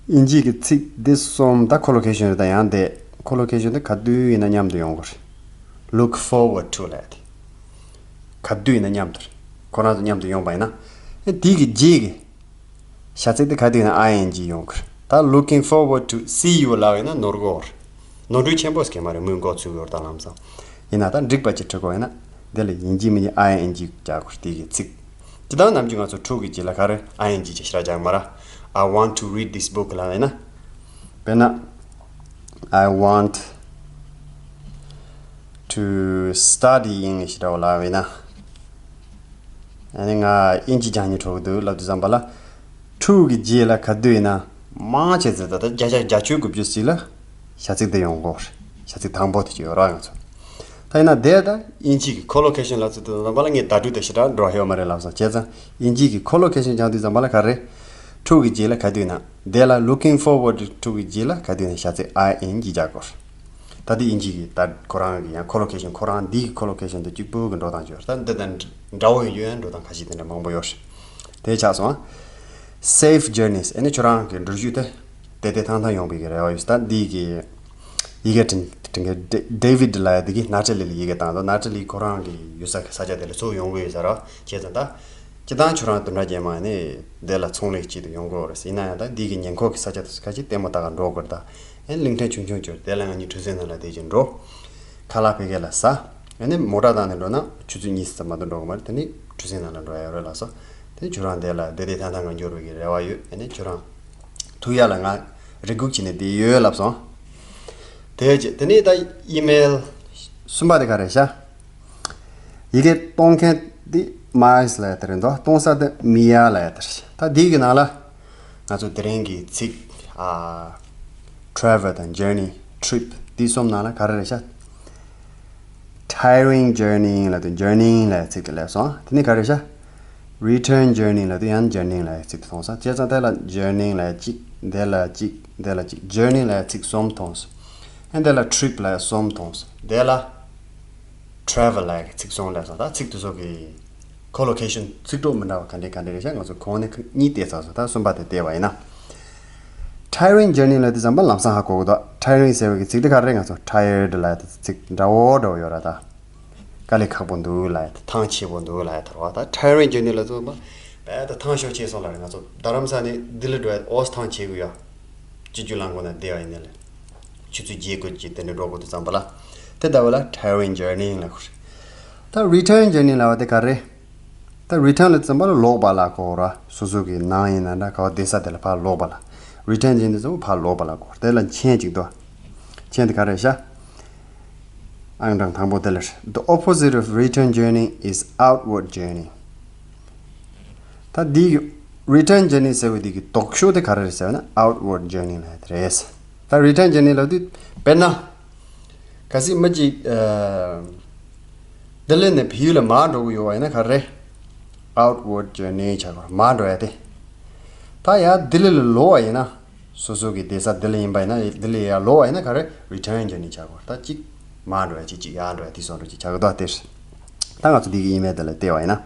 དབྱིན་ཇིའི་གི་ཚིག་འདི་གསུམ་ད་collocation རེད། ད་ཡང་དེ་collocation དེ་ག་དུས་ཡིན་ན་མཉམ་དུ་ཡོང་དགོས་རེད། Look forward to ལབ་དེ། ག་དུས་ཡིན་ན་མཉམ་དུ་རེད། ཁོ་རང་ཚོ་མཉམ་དུ་ཡོང་པ་ཡིན་ན། ཨེ་དེའི་གི་རྗེས་ཀྱི་བྱ་ཚིག་དེ་ག་དུས་ཡིན་ན་ing ཡོང་དགོས་རེད། ད་looking forward to see you ལབ་ཡིན་ན་ནོར་གོ་རེད། ནོར་འཁྲུལ་ཆེན་པོ་ཟེར་གི་མ་རེད། མོས་འགོ་ཚུགས་ཡོད་རེད། ད་ལམ་སང་ཡིན་ན་ད་འགྲིག་པ་ཅིག་བྲི་དགོས་ཡིན་ན་དེ་ལ་ཡིན་གཅིག་མིན་གཅིག་ing རྒྱག་དགོས་རེད། དེའི་གི་ཚིག་སྤྱིར་བཏང་ནམ་རྒྱུན་ང་ཚོ་to གི་རྗེས་ལ་ག་རེ་ing ཅིག་ཞེ་དྲག་རྒྱག་མ་ར། I want to read this book ལབ་ཡིན་ན། དཔེར་ན། I want to study English ལབ་ཡིན་ན། ཨ་ནི་ང་དབྱིན་ཇི་སྦྱང་སྙིང་བྲོ་གི་འདུག་ལབ་དུས་ཙམ་པ་ལ། to གི་རྗེས་ལ་ག་དུས་ཡིན་ན། མང་ཆེ་ཚེ་ད་ལྟ་བརྒྱ་ཆ་བརྒྱད་ཅུ་དགུ་བཅུ་ཞིག་ལ་བྱ་ཚིག་དེ་ཡོང་གི་རེད། བྱ་ཚིག་དང་པོ་དེ་ཅིག་ཡོད་རེད་ང་ཚོ། ད་ཡིན་ན་དེ་ད་དབྱིན་ཇི་གི་collocation ལབ་ཚུལ་དེ་ལ་ང་ལྟ་གྲུ་དེ་ཞེ་དྲག་འགྲོ་ཡོད་མ་རེད་ལབ་སོང་། བྱས་ཙང་དབྱིན་ཇི་གི་collocation སྦྱང་དུས་ཙམ་པ་ལ་ག་རེ། to གི་རྗེས་ལ་ག་དུས་ན། དེ་ལ་looking forward to གི་རྗེས་ལ་ག་དུས་ན་བྱ་ཚིག་ing རྒྱག་དགོས། ད་དེ་དབྱིན་ཇི་གི་ད་ཁོ་རང་གི་ཡང་collocation ཁོ་རང་འདི་གི་collocation དེ་གཅིག་པུ་གི་འགྲོ་སྟངས་ཅིག་ཡོད་རེད། ད་འདི་དང་འདྲ་བོ་ཡོད་ཡོད་འགྲོ་སྟངས་ཁ་ཤས་དེ་འདྲ་མང་པོ་ཡོད་རེད། དེ་ཆགས་སོང་། Safe journeys ཨ་ནི་ཁྱོད་རང་གི་འགྲུལ་བཞུད་དེ་བདེ་བདེ་ཐང་ཐང་ཡོང་བའི་གི་རེ་བ་ཡོད། ད་འདི་གི་ཡི་གེ་འབྲི་འབྲི་མཁན་David ལབ་ཡ་དེ་གིས་ནཱ་ཊ་ལི་ལ་ཡི་གེ་བཏང་འདུག་ནཱ་ཊ་ལི་ཁོ་རང་གི་ཡོད་ས་ས་ཆ་དེ་ལ་ཚུར་ཡོང་གི་ཡོད་ས་རེད། བྱས་ཙང་ད་སྤྱིར་བཏང་ཁྱོད་རང་བདུན་ཕྲག་རྗེས་མ་ནི་དེ་ལ་ཚོང་ལས་ཆེད་དུ་ཡོང་གི་ཡོད་རེད། ཡིན་ན་ཡང་ད་འདི་གི་ཉེ་འཁོར་གི་ས་ཆ་དེ་ཚོ་ཁ་ཅིག་ལྟད་མོ་ལྟ་ག་འགྲོ་དགོས་རེད། ད་ཨེ་གླིང་ཕྲན་ཆུང་ཆུང་ཅིག་ཡོད་རེད། དེ་ལ་ང་གཉིས་གྲུ་གཟིངས་ནང་ལ་བསྡད་ཅིག་འགྲོ། ཁ་ལག་ཕ་གི་ལ་ཟ། ཨེ་ནི་མོ་ཊ་བཏང་ནས་འགྲོ་ན་ཆུ་ཚོད་གཉིས་ཙམ་མ་གཏོགས་འགྲོ་གི་མ་རེད། དེ་ནི་གྲུ་གཟིངས་ནང་ལ་འགྲོ་ཡ་ཡོད་རེད་ལགས་སོ། དེ་ཁྱོད་རང་དེ་ལ་བདེ་བདེ་ཐང་ཐང་ག་འགྱུར་བའི་གི་རེ་བ་ཡོད། ཨེ་ནི་ཁྱོད་རང་ ཐུག་ཡ་ལ་ང་རེ་སྒུག་བྱས་ནས་བསྡད་ཡོད་ལབ་སོང་། དེ་རྗེས་དེ་ནས་ད་ཨི་མེལ་གསུམ་པ་དེ་ག་རེ་ཤག་ཡི་གེ་གཏོང་མཁན་དེ་མཱིལ་ལབ་ཡ་དེ་རེད་འདུག་གཏོང་ས་དེ་མི་ཡ་ལབ་ཡ་དེ་རེད། ད་དེའི་གི་ནང་ལ་ང་ཚོ་དེ་རིང་གི་ཚིག་ཨ། travel དང་journey, trip དེ་གསུམ་ནང་ལ་ག་རེ་རེད་ཤག tiring journey ལབ་དུས་journey ལབ་ཡ་ཚིག་དེ་སླེབས་སོང་། དེ་ནས་ག་རེ་ཤག return journey ལབ་དུས་ཡང་journey ལབ་ཡ་ཚིག་དེ་མཐོང་སོང་། བྱས་ཙང་དེ་ལ་journey ལབ་ཡ་གཅིག་དེ་ལ་གཅིག་དེ་ལ་གཅིག journey ལབ་ཡ་ཚིག་གསུམ་མཐོང་སོང་། ཨ་དེ་ལ་trip ལབ་ཡ་གསུམ་མཐོང་སོང་། དེ་ལ་travel ལབ་ཡ་གི་ཚིག་གསུམ་སླེབས་སོང་། ད་ཚིག་དེ་ཚོ་གི collocation ཚིག་གྲོགས་མི་འདྲ་བ་ག་འདྲ་ག་འདྲ་རེད་ཤག་ང་ཚོ་གོང་ནས་གཉིས་བལྟས་ཚར་སོང་། ད་གསུམ་པ་དེ་བལྟས་པ་ཡིན་ན། tiring journey ལབ་དུས་ཙམ་པ་ལམ་སང་ཧ་གོ་གི་འདུག tiring ཟེར་བའི་གི་ཚིག་དེ་ག་རེ་རེད། ང་ཚོ་tired ལབ་ཡ་དེ་ཚིག་འདྲ་བོ་འདྲ་བོ་ཡོད་ར། ད་དཀའ་ལས་ཁག་པོ་འདུག་ལབ་ཡ་དེ་ཐང་ཆད་པོ་འདུག་ལབ་ཡ་དེ་རེད་བ། ད་tiring journey ལབ་དུས་ཙམ་པ་རྦད་དེ་ཐང་ཤོར་ཆེ་སོང་ལབ་རེད། ང་ཚོ་རྡ་རམ་ས་ནས་ལྡི་ལི་འགྲོ་ཡ་ཨོ་ཐང་ཆད་གི་ཡོད། སྤྱི་རྒྱུ་རླངས་འཁོར་ནང་བསྡད་པ་ཡིན་ནའི་ལས། ཆུ་ཚོད་བརྒྱད་དགུ་ཅིག་དེ་འདྲ་འགྲོ་དགོས་དུས་ཙམ་པ་ལ། དེ་ལྟ་བུ་ལ་tiring journey ལབ་དགོས་རེད། ད་return journey ལབ་པ་དེ་ག་རེ། ད་return ལབ་དུས་ཙམ་པ་ལ་ལོག་པ་ལ་གོ་ར། སོ་སོ་གི་ནང་ཡིན་ན་འདྲ་ག་བ་བསྡད་ས་དེ་ལ་ཕར་ལོག་པ་ལ། return journey ལབ་དུས་ཙམ་པ་ཕར་ལོག་པ་ལ་གོ། དེ་ལ་མཆན་གཅིག་འདུག་མཆན་དེ་ག་རེ་ཤག་ཨང་གྲངས་དང་པོ་དེ་ལ་རེད། The opposite of return journey is outward journey. ད་འདི་return journey ཟེར་བའི་འདི་གི་ལྡོག་ཕྱོགས་དེ་ག་རེ་རེད་ཟེར་བ་ན་outward journey ལབ་ཡ་དེ་རེད། ད་return journey ལབ་དུས་དཔེར་ན། གལ་སྲིད་མི་གཅིག་ཨ། ལྡི་ལི་ནས་བལ་ཡུལ་ལ་མར་འགྲོ་གི་ཡོད་པ་ཡིན་ན་ག་རེ། outward journey ཆགས་དགོས་རེད། མར་འགྲོ་ཡ་དེ། ད་ཡར་ལྡི་ལི་ལ་ལོག་པ་ཡིན་ན། སོ་སོ་གི་བསྡད་ས་ལྡི་ལི་ཡིན་པ་ཡིན་ན་ལྡི་ལི་ཡར་ལོག་པ་ཡིན་ན་ག་རེ། return journey ཆགས་དགོས་རེད། ད་གཅིག་མར་འགྲོ་ཡ་གཅིག་གཅིག་ཡར་འགྲོ་ཡ་དེ་བཟོ་འདྲ་ཅིག་ཆགས་ཀྱི་འདུག་དེ་རེད། ད་ང་ཚོ་འདི་གི་ཨི་མེལ་དེ་ལ་བལྟས་པ་ཡིན་ན།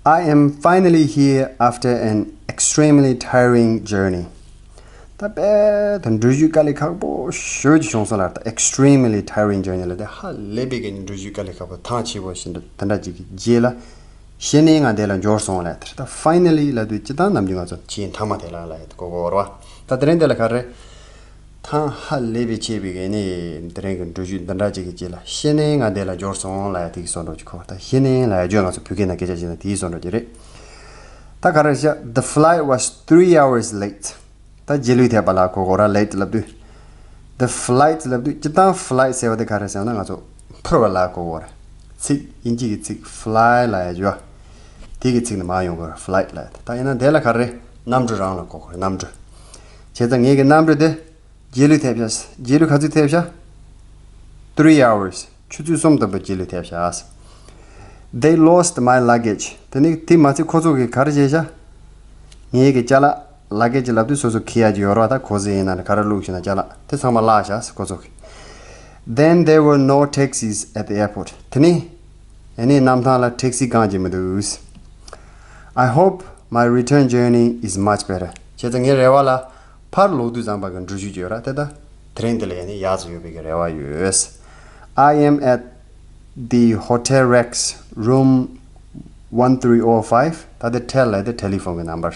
I am finally here after an extremely tiring journey. ད་དཔེ་ད་འགྲུལ་བཞུད་དཀའ་ལས་ཁག་པོ་ཞེ་ཅིག་བྱུང་སོང་ལབ། ད་extremely tiring journey ལབ་དེ་ཧ་ལས་པའི་གི་འགྲུལ་བཞུད་དཀའ་ལས་ཁག་པོ་ཐང་ཆད་པོ་ཞིག་འདྲ་དེ་འདྲ་ཅིག་གི་རྗེས་ལ། གཞི་ནས་ང་འདི་ལ་འབྱོར་སོང་ལབ་དེ་རེད། ད་finally ལབ་དུས་སྤྱིར་བཏང་ནམ་རྒྱུན་ང་ཚོ་ཆེས་མཐའ་མ་དེ་ལ་ལབ་ཡ་དེ་གོ་གོ་རེད་བ། ད་དེ་རིང་འདི་ལ་ག་རེ། ཐང་ཧ་ལས་པའི་ཆད་པའི་གི་ནི་དེ་རིང་གི་འགྲུལ་བཞུད་འདི་འདྲ་ཅིག་གི་རྗེས་ལ་གཞི་ནས་ང་འདི་ལ་འབྱོར་སོང་ལབ་ཡ་དེ་གི་བཟོ་འདྲ་ཅིག་གོ། ད་གཞི་ནས་ལབ་ཡ་བརྗོད་ང་ཚོ་བོད་སྐད་ནང་སྐད་ཆ་བཤད་ན་དེའི་བཟོ་འདྲ་ཅིག་རེད། ད་ག་རེ་བཤད། The flight was three hours late. ད་རྗེས་ལུས་ཐེབས་པ་ལ་གོ་གོ་ར། late ལབ་དུས། The flight ལབ་དུས་སྤྱིར་བཏང་flight ཟེར་བ་དེ་ག་རེ་ཟེར་ན་ང་ཚོ་འཕུར་བ་ལ་གོ་གོ་ར། ཚིག་དབྱིན་ཇི་གི་ཚིག་fly ལབ་ཡ་ཅིག་ཡོད། དེ་གི་ཚིག་ནི་མར་ཡོང་གོ་ར། flight ལབ་ཡ་དེ། ད་ཡིན་ན་དེ་ལ་ག་རེ། གནམ་གྲུ་རང་ལ་གོ་གོ་ར། གནམ་གྲུ། བྱས་ཙང་ངེད་ཀྱི་གནམ་གྲུ་དེ་རྗེས་ལུས་ཐེབས་ཤག་རྗེས་ལུས་ག་ཚོད་ཐེབས་ཤག Three hours. ཆུ་ཚོད་གསུམ་ལྟ་བུ་རྗེས་ལུས་ཐེབས་ཤག They lost my luggage. དེ་ནི་དེ་མ་ཚད་ཁོ་ཚོ་གིས་ག་རེ་བྱས་ཤག་ངེད་ཀྱི་ཅ་ལག luggage ལབ་དུས་སོ་སོ་འཁྱེར་ཡ་ཅིག་ཡོད་རེད་བ། ད་གོ་ས་ཡིན་ན་ག་རེ་བླུགས་ཤེ་ན་ཅ་ལག་དེ་ཚང་མ་བརླགས་ཤག་ཁོ་ཚོ་གིས། Then there were no taxis at the airport. དེ་ནི་ཨ་ནི་གནམ་ཐང་ལ་taxi རྐང་གཅིག་མི་འདུག I hope my return journey is much better. བྱས་ཙང་ངའི་རེ་བ་ལ་ཕར་ལོག་དུས་ཙམ་པ་གི་འགྲུལ་བཞུད་ཅིག་ཡོད་ར། དེ་ད་དེ་རིང་འདི་ལ་ཡ་ནི་ཡག་ཙམ་ཡོད་པའི་གི་རེ་བ་ཡོད། I am at the Hotel Rex, room one three oh five. ད་དེ་ཐེལ་ལ་དེ་telephone གི་number།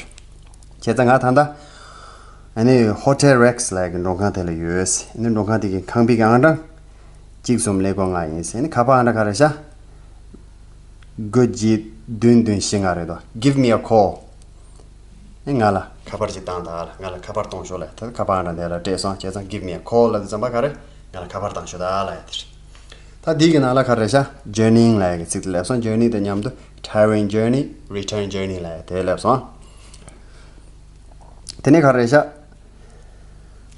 བྱས་ཙང་ང་ད་ལྟ་ཨ་ནི་Hotel Rex ལབ་ཡ་གི་མགྲོན་ཁང་དེ་ལ་ཡོད། ཨ་ནི་མགྲོན་ཁང་དེ་གི་ཁང་པའི་གི་ཨང་གྲངས་གཅིག་གསུམ་ཀླད་ཀོར་ལྔ་ཡིན། ཨ་ནི་ཁ་པར་ཨང་གྲངས་ག་རེ་ཤག་དགུ་བརྒྱད་བདུན་བདུན་བཞི་ལྔ་རེད་དོ། Give me a call. ཨེ་ང་ལ་ཁ་པར་ཅིག་བཏང་དང་ལ། ང་ལ་ཁ་པར་གཏོང་ཤོག་ལབ། ད་ཁ་པར་ཨང་གྲངས་དེ་ལ་སྤྲད་སོང་། བྱས་ཙང་give me a call ལབ་དུས་ཙམ་པ་ག་རེ། ང་ལ་ཁ་པར་བཏང་ཤོག་ད་ལབ་ཡ་དེ་རེད། ད་འདི་གི་ནང་ལ་ག་རེ་ཤག journeying ལབ་ཡ་གི་ཚིག་དེ་སླེབས་སོང་། journey དང་མཉམ་དུ་tiring journey, return journey ལབ་ཡ་དེ་སླེབས་སོང་། དེ་ནས་ག་རེ་ཤག་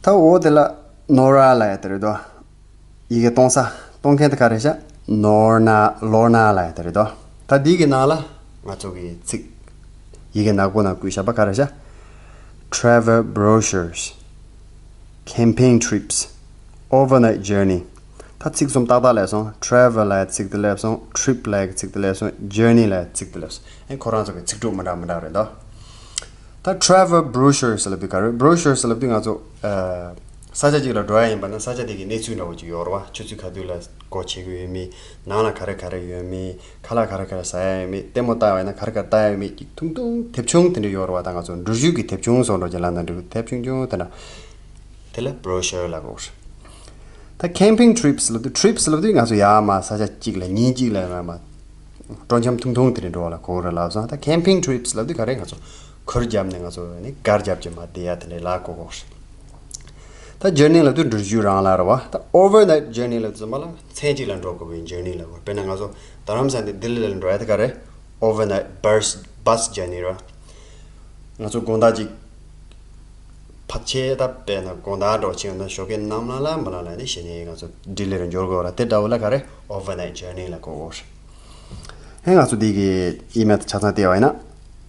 ད་འོ་དེ་ལ་Nora ལབ་ཡ་དེ་རེད་དོ། ཡི་གེ་གཏོང་ས། གཏོང་མཁན་དེ་ག་རེ་ཤག Norna, Lorna ལབ་ཡ་དེ་རེད་དོ། ད་འདི་གི་ནང་ལ་ང་ཚོ་གི་ཚིག་ཡི་གེ་ནག་པོ་ནང་བཀོད་བཞག་པ་ག་རེ་ཤག travel brochures, camping trips, overnight journey. ད་ཚིག་གསུམ་ཏག་ཏག་སླེབས་སོང་། travel ལབ་ཡ་ཚིག་དེ་སླེབས་སོང་། trip ལབ་ཡ་ཚིག་དེ་སླེབས་སོང་། journey ལབ་ཡ་ཚིག་དེ་སླེབས་སོང་། ཨེ་ཁོ་རང་ཚོ་གི་ཚིག་གྲོགས་མི་འདྲ་མི་འདྲ་རེད་དོ། ད་travel brochures ལབ་དུས་ག་རེ། brochures ལབ་དུས་ང་ཚོ་ཨ་ས་ཆ་གཅིག་ལ་འགྲོ་ཡ་ཡིན་པ་ན་ས་ཆ་དེ་གི་གནས་ཚུལ་འདྲ་བོ་ཅིག་ཡོད་རེད་བ། ཆུ་ཚོད་ག་དུས་ལ་སྒོ་ཕྱེ་གི་ཡོད་མེད། ནང་ལ་ག་རེ་ག་རེ་ཡོད་མེད། ཁ་ལག་ག་རེ་ག་རེ་ཟ་ཡ་ཡོད་མེད། ལྟད་མོ་ལྟ་བ་ཡིན་ན་ག་རེ་ག་རེ་ལྟ་ཡ་ཡོད་མེད་ཅིག་ཐུང་ཐུང་དེབ་ཆུང་དེ་འདྲ་ཡོད་རེད་བ། ད་ང་ཚོ་འགྲུལ་བཞུད་ཀྱི་དེབ་ཆུང་བཟོ་འདྲ་ཅིག་ལབ་ན་འགྲིག་དེབ་ཆུང་ཆུང་དེ་འདྲ། དེ་ལ་brochures ལབ་དགོས་རེད། ད་camping trips ལབ་དུས། trips ལབ་དུས་ང་ཚོ་ཡར་མར་ས་ཆ་གཅིག་ལ་ཉིན་གཅིག་ལ་ཡར་མར་སྤྲོ་འཆམ་ཐུང་ཐུང་དེ་འདྲ་འགྲོ་བ་ལ་གོ་རེད་ལབ་སོང་། ད་camping trips ལབ་དུས་ག་རེ། ང་ཚོ་ གུར་བརྒྱབ་ནས་ང་ཚོ་ནི་སྒར་རྒྱབ་ཀྱི་མ་བསྡད་ཡ་དེ་འདྲའི་ལ་གོ་གོ་རེད། ད་ཇར་ནི་ལབ་དུས་འགྲུལ་བཞུད་རང་ལ་རེད་བ། ད་ཨོ་ཝར་ནའིཊ་ཇར་ནི་ལབ་དུས་ཙམ་པ་ལ་མཚན་གཅིག་ལ་འགྲོ་དགོས་པའི་ཇར་ནི་ལབ་དགོས། དཔེར་ན་ང་ཚོ་རྡ་རམ་ས་ལ་ནས་ལྡི་ལི་ལ་འགྲོ་ཡ་དེ་ག་རེད། ཨོ་ཝར་ནའིཊ་བྷ་སི་བྷ་སི་ཇར་ནི་རེད་བ། ང་ཚོ་དགོང་དག་ཅིག་ཕལ་ཆེར་ད་དཔེར་ན་དགོང་དག་འགྲོ་ཆེ་ན་ཞོགས་ཀའི་ནམ་ལངས་ལ་མ་ལངས་ལ་ནི་གཞི་ནས་ང་ཚོ་ལྡི་ལི་རུ་འབྱོར་དགོས་ར། དེ་འདྲ་བོ་ལ་ག་རེ་ཨོ་ཝར་ནའིཊ་ཇར་ནི་ལ་གོ་གོ་རེད། ཧེ་ང་ཚོ་འདི་གི་ཨི་མེལ་དེ་ཆ་ཚང་བལྟས་པ་ཡིན་ན།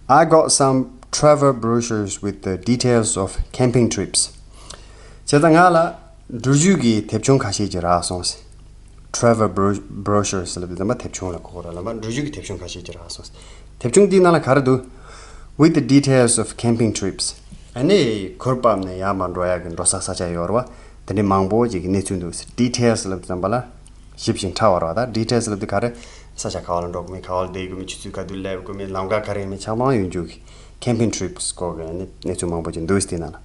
I got some travel brochures with the details of camping trips. བྱས་ཙང་ང་ལ་འགྲུལ་བཞུད་ཀྱི་དེབ་ཆུང་ཁ་ཤས་ཅིག་རག་སོང་ཟེར། Travel bro- brochures ལབ་དུས་ཙམ་པ་དེབ་ཆུང་ལ་གོ་གོ་ར། ལབ་པ་འགྲུལ་བཞུད་ཀྱི་དེབ་ཆུང་ཁ་ཤས་ཅིག་རག་སོང་ཟེར། དེབ་ཆུང་འདིའི་ནང་ལ་ག་རེ་འདུག With the details of camping trips. ཨ་ནི་གུར་ཕབ་ནས་ཡར་མར་འགྲོ་ཡག་གི་འགྲོ་ས་ས་ཆ་ཡོད་རེད་བ། དེ་འདྲའི་མང་པོ་ཅིག་གི་གནས་ཚུལ་འདུག་ཟེར། Details ལབ་དུས་ཙམ་པ་ལ་ཞིབ་ཅིང་ཕྲ་བ་རེད་བ། ད་details ལབ་དུས་ག་རེ། ས་ཆ་ག་བ་ལ་འགྲོ་དགོས་མིན། ག་བ་ལ་བསྡད་དགོས་མིན། ཆུ་ཚོད་ག་དུས་སླེབས་དགོས་མིན། ལམ་ཁ་ག་རེ་ཡིན་མིན་ཆ་ཚང་ཡོད་རྒྱུ་གི་camping trips སྐོར་གྱི་གནས་ཚུལ་མང་པོ་ཅིག་འདུག་ཟེར། དེ་ནང་ལ།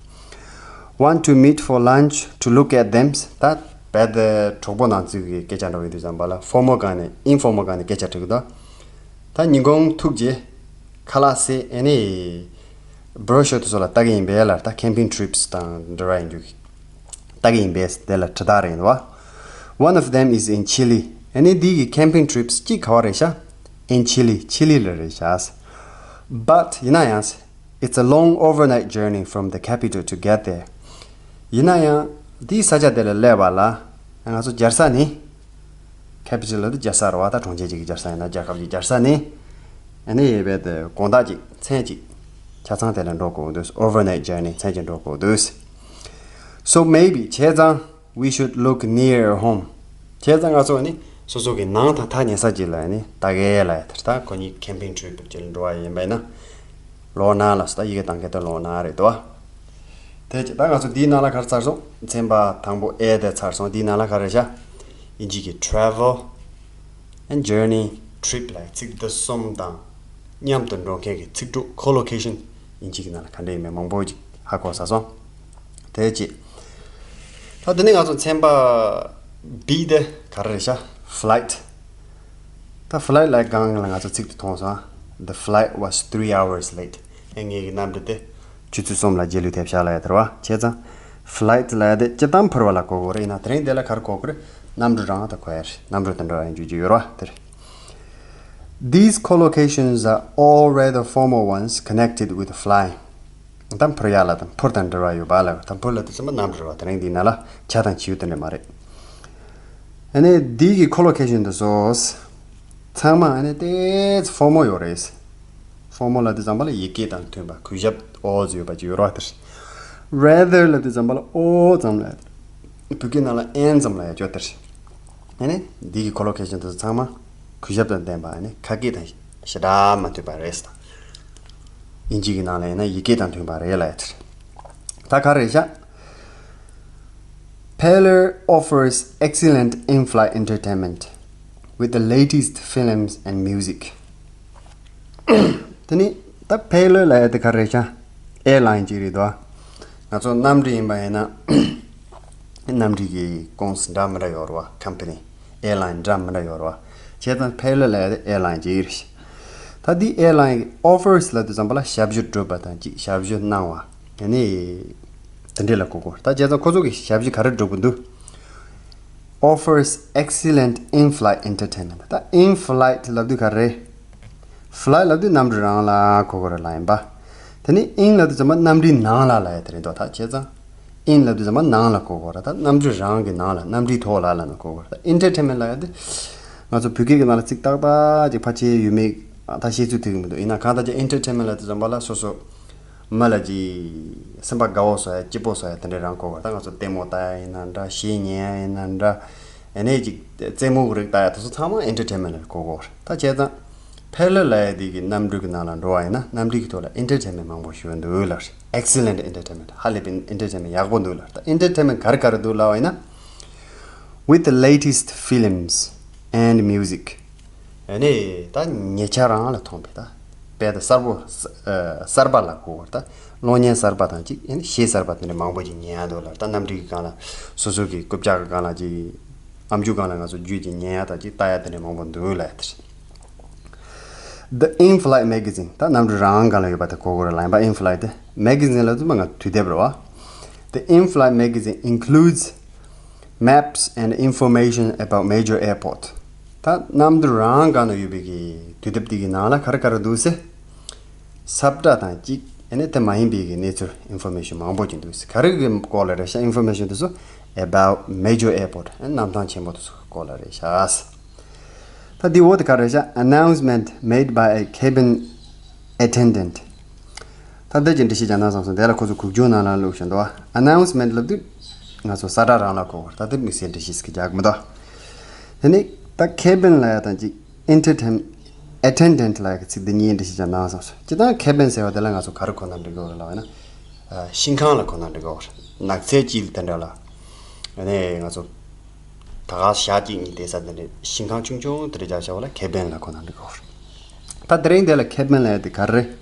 Want to meet for lunch to look at them. ད་རྦད་དེ་གྲོགས་པོ་ནང་ཚུད་ཀྱི་སྐད་ཆ་འདྲ་བོ་ཡིན་དུས་ཙམ་པ་ལ་formal སྒང་ནས་informal སྒང་ནས་སྐད་ཆ་དྲི་གི་འདུག་ད་ཉིན་གུང་ཐུག་རྗེས་ཁ་ལག་བཟས། ཨ་ནི་brochure དེ་ཚོ་ལ་ལྟ་གི་ཡིན་པས་ལ། ད་camping trips དང་འབྲེལ་བ་ཡིན་རྒྱུ་གི་ལྟ་གི་ཡིན་པས། དེ་ལ་དྲི་རྟགས་རེད་འདུག་བ། One of them is in Chile. ཨ་ནི་འདི་གི་camping trips གཅིག་ག་བ་རེད་ཤག In Chile. ཆི་ལི་ལ་རེད་ཤག But ཡིན་ན་ཡང་it's a long overnight journey from the capital to get there. ཡིན་ན་ཡང་འདིའི་ས་ཆ་དེ་ལ་སླེབས་པ་ལ་ང་ཚོ་རྒྱལ་ས་ནི། Capital ལབ་དུས་རྒྱལ་ས་རེད་བ། ད་གྲོང་ཁྱེར་གཅིག་གི་རྒྱལ་ས་ཡིན་ན་རྒྱལ་ཁབ་ཀྱི་རྒྱལ་ས་ནི། ཨ་ནི་རྦད་དེ་དགོང་དག་ཅིག་མཚན་གཅིག་ཆ་ཚང་དེ་ལ་འགྲོ་དགོས་འདུག Overnight journey མཚན་གཅིག་འགྲོ་དགོས་འདུག So maybe བྱས་ཙང་we should look near home. བྱས་ཙང་ང་ཚོ་ནི་སོ་སོ་གི་ནང་དང་ཐག་ཉེ་ས་ཅིག་ལ་ནི་ལྟ་གི་ལབ་ཡ་དེ་རེད། ད་ཁོ་གཉིས་camping trip ཅིག་ལ་འགྲོ་བ་ཡིན་པ་ཡིན་ན། ལོ་ན་ལ་སོ། ད་ཡི་གེ་དང་གི་ད་ལོ་ན་རེད་དོ། དེ་ཅི་ད་ང་ཚོ་འདིའི་ནང་ལ་ག་རེ་ཚར་སོང་། ཚན་པ་དང་པོ་ཨེ་དེ་ཚར་སོང་། འདིའི་ནང་ལ་ག་རེ་བཞག་དབྱིན་ཇི་གི་travel and journey trip ལ་ཚིག་འདི་གསུམ་དང་མཉམ་དུ་འགྲོ་མཁན་གྱི་ཚིག་གྲོགས་collocation དབྱིན་ཇི་གི་ནང་ལ་ག་འདྲ་ཡིན་མིན་མང་པོ་ཅིག་ཧ་གོ་ཚར་སོང་། དེ་ཅི། ད་དེ་ནས་ང་ཚོ་ཚན་པ་བི་དེ་ག་རེ་རེད་ཤག flight ད་flight ལབ་སྒང་ལ་ང་ཚོ་ཚིག་དེ་མཐོང་སོང་། The flight was three hours late. ཨེ་ངེད་ཀྱི་གནམ་གྲུ་དེ་ཆུ་ཚོད་གསུམ་ལ་རྗེས་ལུས་ཐེབས་ཤག་ལབ་ཡ་དེ་རེད་བ། བྱས་ཙང་flight ལབ་ཡ་དེ་སྤྱིར་བཏང་འཕུར་བ་ལ་གོ་དགོས་རེད། ཡིན་ན་དེ་རིང་དེ་ལ་ག་རེ་གོ་དགོས་རེད། གནམ་གྲུ་རང་ད་གོ་ཡ་རེད། གནམ་གྲུ་དེ་འདྲ་ཡང་རྒྱུ་རྒྱུ་ཡོད་རེད་བ་དེ་རེད། These collocations are all rather formal ones connected with flying. ད་འཕུར་ཡ་ལ་དང་འཕུར་དང་འབྲེལ་བ་ཡོད་པ་ལ། ད་འཕུར་ལ་དེ་ཚོ་མ་གནམ་གྲུ་རེད་བ། དེ་རིང་འདི་ན་ལ་བྱ་དང་བྱིའུ་དེ་འདྲ་མ་རེད། ཨ་ནི་འདི་གི་collocation དེ་ཚོ་ཚང་མ་ཨ་ནི་ཏོག་ཙམ་formal ཡོད་རེད། Formal ལབ་དུས་ཙམ་པ་ལ་ཡི་གེ་དང་མཐུན་པ། གུས་ཞབས་ཨོ་ཙམ་ཡོད་པ་ཅིག་ཡོད་རེད་བ་དེ་རེད། Rather ལབ་དུས་ཙམ་པ་ལ་ཨོ་ཙམ་ལ་བོད་སྐད་ནང་ལ་ཨེན་ཙམ་ལ་ཡ་ཅོ་དེ་རེད། ཨ་ནི་འདི་གི་collocation དེ་ཚོ་ཚང་མ་གུས་ཞབས་དང་ལྡན་པ། ཨ་ནི་ཁ་སྐད་དང་ཞེ་དྲག་མ་མཐུན་པ་རེད། དབྱིན་ཇི་གི་ནང་ལ་ཡིན་ན་ཡི་གེ་དང་མཐུན་པ་རེད་ལབ་ཡ་དེ་རེད། ད་ག་རེ་བཞག Peller offers excellent in-flight entertainment with the latest films and music. དེ་ནི་ད་Peller ལབ་ཡ་དེ་ག་རེ་བཞག airline ཅིག་རེད་དོ། ང་ཚོ་གནམ་གྲུ་ཡིན་པ་ཡིན་ན་གནམ་གྲུ་གི་ཀུང་སི་འདྲ་མི་འདྲ་ཡོད་རེད་བ། company airline འདྲ་མི་འདྲ་ཡོད་རེད་བ། བྱས་ཙང་Peller ལབ་ཡ་དེ་airline ཅིག་རེད། ད་འདི་airline གི་offers ལབ་དུས་ཙམ་པ་ལ་ཞབས་ཞུ་སྒྲུབ་པ་དང་གཅིག་ཞབས་ཞུ་གནང་བ། དེ་ནི་དེ་འདྲས་ལ་གོ་དགོས། ད་བྱས་ཙང་ཁོ་ཚོ་གི་ཞབས་ཞུ་ག་རེ་སྒྲུབ་ཀྱི་འདུག Offers excellent in-flight entertainment. ད་in-flight ལབ་དུས་ག་རེ། Flight ལབ་དུས་གནམ་གྲུ་རང་ལ་གོ་དགོས་རེད་ལབ་ཡིན་པ། དེ་ནི་in ལབ་དུས་ཙམ་པ་གནམ་གྲུའི་ནང་ལ་ལབ་ཡ་དེ་རེད་འདུག་ད་བྱས་ཙང་in ལབ་དུས་ཙམ་པ་ནང་ལ་གོ་དགོས་རེད། ད་གནམ་གྲུ་རང་གི་ནང་ལ། གནམ་གྲུའི་ཐོག་ལ་ལབ་ན་གོ་དགོས་རེད། ད་entertainment ལབ་ཡ་དེ་ང་ཚོ་བོད་སྐད་ཀྱི་ནང་ལ་ཚིག་ཏག་ཏག་ཅིག་ཕལ་ཆེར་ཡོད་མེད་ད་ཤེས་ཚོད་ཐིག་གི་མི་འདུག་ཡིན་ན་གང་ལྟར་ཀྱང་entertainment ལབ་དུས་ཙམ་པ་ལ་སོ་སོ་མི་ལ་ཅིག་སེམས་པ་དགའ་བོ་བཟོ་ཡ། སྐྱིད་པོ་བཟོ་ཡ་དེ་འདྲས་རང་གོ་བ། ད་ང་ཚོ་ལྟད་མོ་ལྟ་ཡ་ཡིན་ན་འདྲ། གཞས་ཉན་ཡ་ཡིན་ན་འདྲ། ཨ་ནི་ཅིག་རྩེད་མོ་གི་རིགས་ལྟ་ཡ་དེ་ཚོ་ཚང་མ་entertainment ལ་གོ་གོ་རེད། ད་བྱས་ཙང་Peller ལབ་ཡ་དེ་གི་གནམ་གྲུ་གི་ནང་ལ་འགྲོ་བ་ཡིན་ན་གནམ་གྲུ་གི་ཐོག་ལ་entertainment མང་པོ་ཞིག་འདུག་ལབ་རེད། Excellent entertainment ཧ་ལས་པའི་entertainment ཡག་པོ་འདུག་ལབ་རེད། ད་entertainment ག་རེ་ག་རེ་འདུག་ལབ་པ་ཡིན་ན། With the latest films and music. ཨ་ནི་ད་ཉེ་ཆར་རང་ལ་མཐོང་པའི་ད་དཔེ་ད་གསར་པོ་གསར་པ་ལ་གོ་བར་ད་གློག་བརྙན་གསར་པ་དང་གཅིག་ཨ་ནི་གཞས་གསར་པ་དེ་འདྲ་མང་པོ་ཅིག་ཉན་ཡ་འདུག་ལ། ད་གནམ་གྲུ་གི་སྒང་ལ་སོ་སོ་གི་རྐུབ་བཀྱག་གི་སྒང་ལ་ཅིག་ཨམ་ཅུ་སྒང་ལ་ང་ཚོ་རྒྱུད་ཅིག་ཉན་ཡ་དང་ཅིག་ལྟ་ཡ་དེ་འདྲ་མང་པོ་འདུག་ལ། དེ་ The in-flight magazine. ད་གནམ་གྲུ་རང་སྒང་ལ་ཡོད་པ་དེ་གོ་དགོས་རེད་ལ། ཡིན་པ། In-flight དེ། Magazine ལབ་དུས་ང་དུས་དེབ་རེད་བ། The in-flight magazine includes maps and information about major airport. ད་གནམ་གྲུ་རང་སྒང་ལ་ཡོད་པའི་གི་དུས་དེབ་དེ་གི་ནང་ལ་ག་རེ་ག་རེ་འདུག་ཟེར། ས་བཀྲ་དང་གཅིག་ཨ་ནི་དེ་མ་ཡིན་པའི་གི་གནས་ཚུལ། Information མང་པོ་ཅིག་འདུག་ཟེར། ག་རེ་གི་སྐོར་ལ་རེད་ཤག། Information དེ་ཚོ་about major airport ཨ་ནི་གནམ་ཐང་ཆེན་པོ་དེ་ཚོ་གི་སྐོར་ལ་རེད་ཤག། ད་འདི་འོག་ཏུ་ག་རེ་བཞག། Announcement made by a cabin attendant. ད་འདི་ཅིག་འགྲེལ་བཤད་རྒྱག་ན་བསམ་སོང་། དེ་ལ་ཁོ་ཚོ་གུག་ཆུང་ནང་ལ་བླུགས་བཞིན་འདུག། Announcement ལབ་དུས་ང་ཚོ་ས་བཀྲ་རང་ལ་གོ་བར། ད་དེ་དམིགས་བསལ་འགྲེལ་བཤད་ཟེར་གི་རྒྱག་གི་མི་འདུག། དེ་ནི་ད་cabin ལབ་ཡ་དང་གཅིག entertain attendant ལབ་ཡ་གི་ཚིག་འདི་གཉིས་འགྲེལ་བཤད་རྒྱག་ན་བསམ་སོང་། སྤྱིར་བཏང་cabin ཟེར་བ་དེ་ལ་ང་ཚོ་ག་རེ་གོ་ན་འགྲིག་གི་རེད་ལབ་ན། ཨ། ཤིང་ཁང་ལ་གོ་ན་འགྲིག་གི་རེད། ནགས་ཚལ་དཀྱིལ་དེ་འདྲ་ལ། ཨ་ནི་ང་ཚོ་ད་ག་ཞག་གཅིག་གཉིས་བསྡད་ས་དེ་འདྲ། ཤིང་ཁང་ཆུང་ཆུང་དེ་འདྲ་རྒྱག་བྱ་བ་ལ་cabin ལ་གོ་ན་འགྲིག་གི་རེད། ད་དེ་རིང་དེ་ལ་cabin ལབ་ཡ་དེ་ག་རེ་རེད།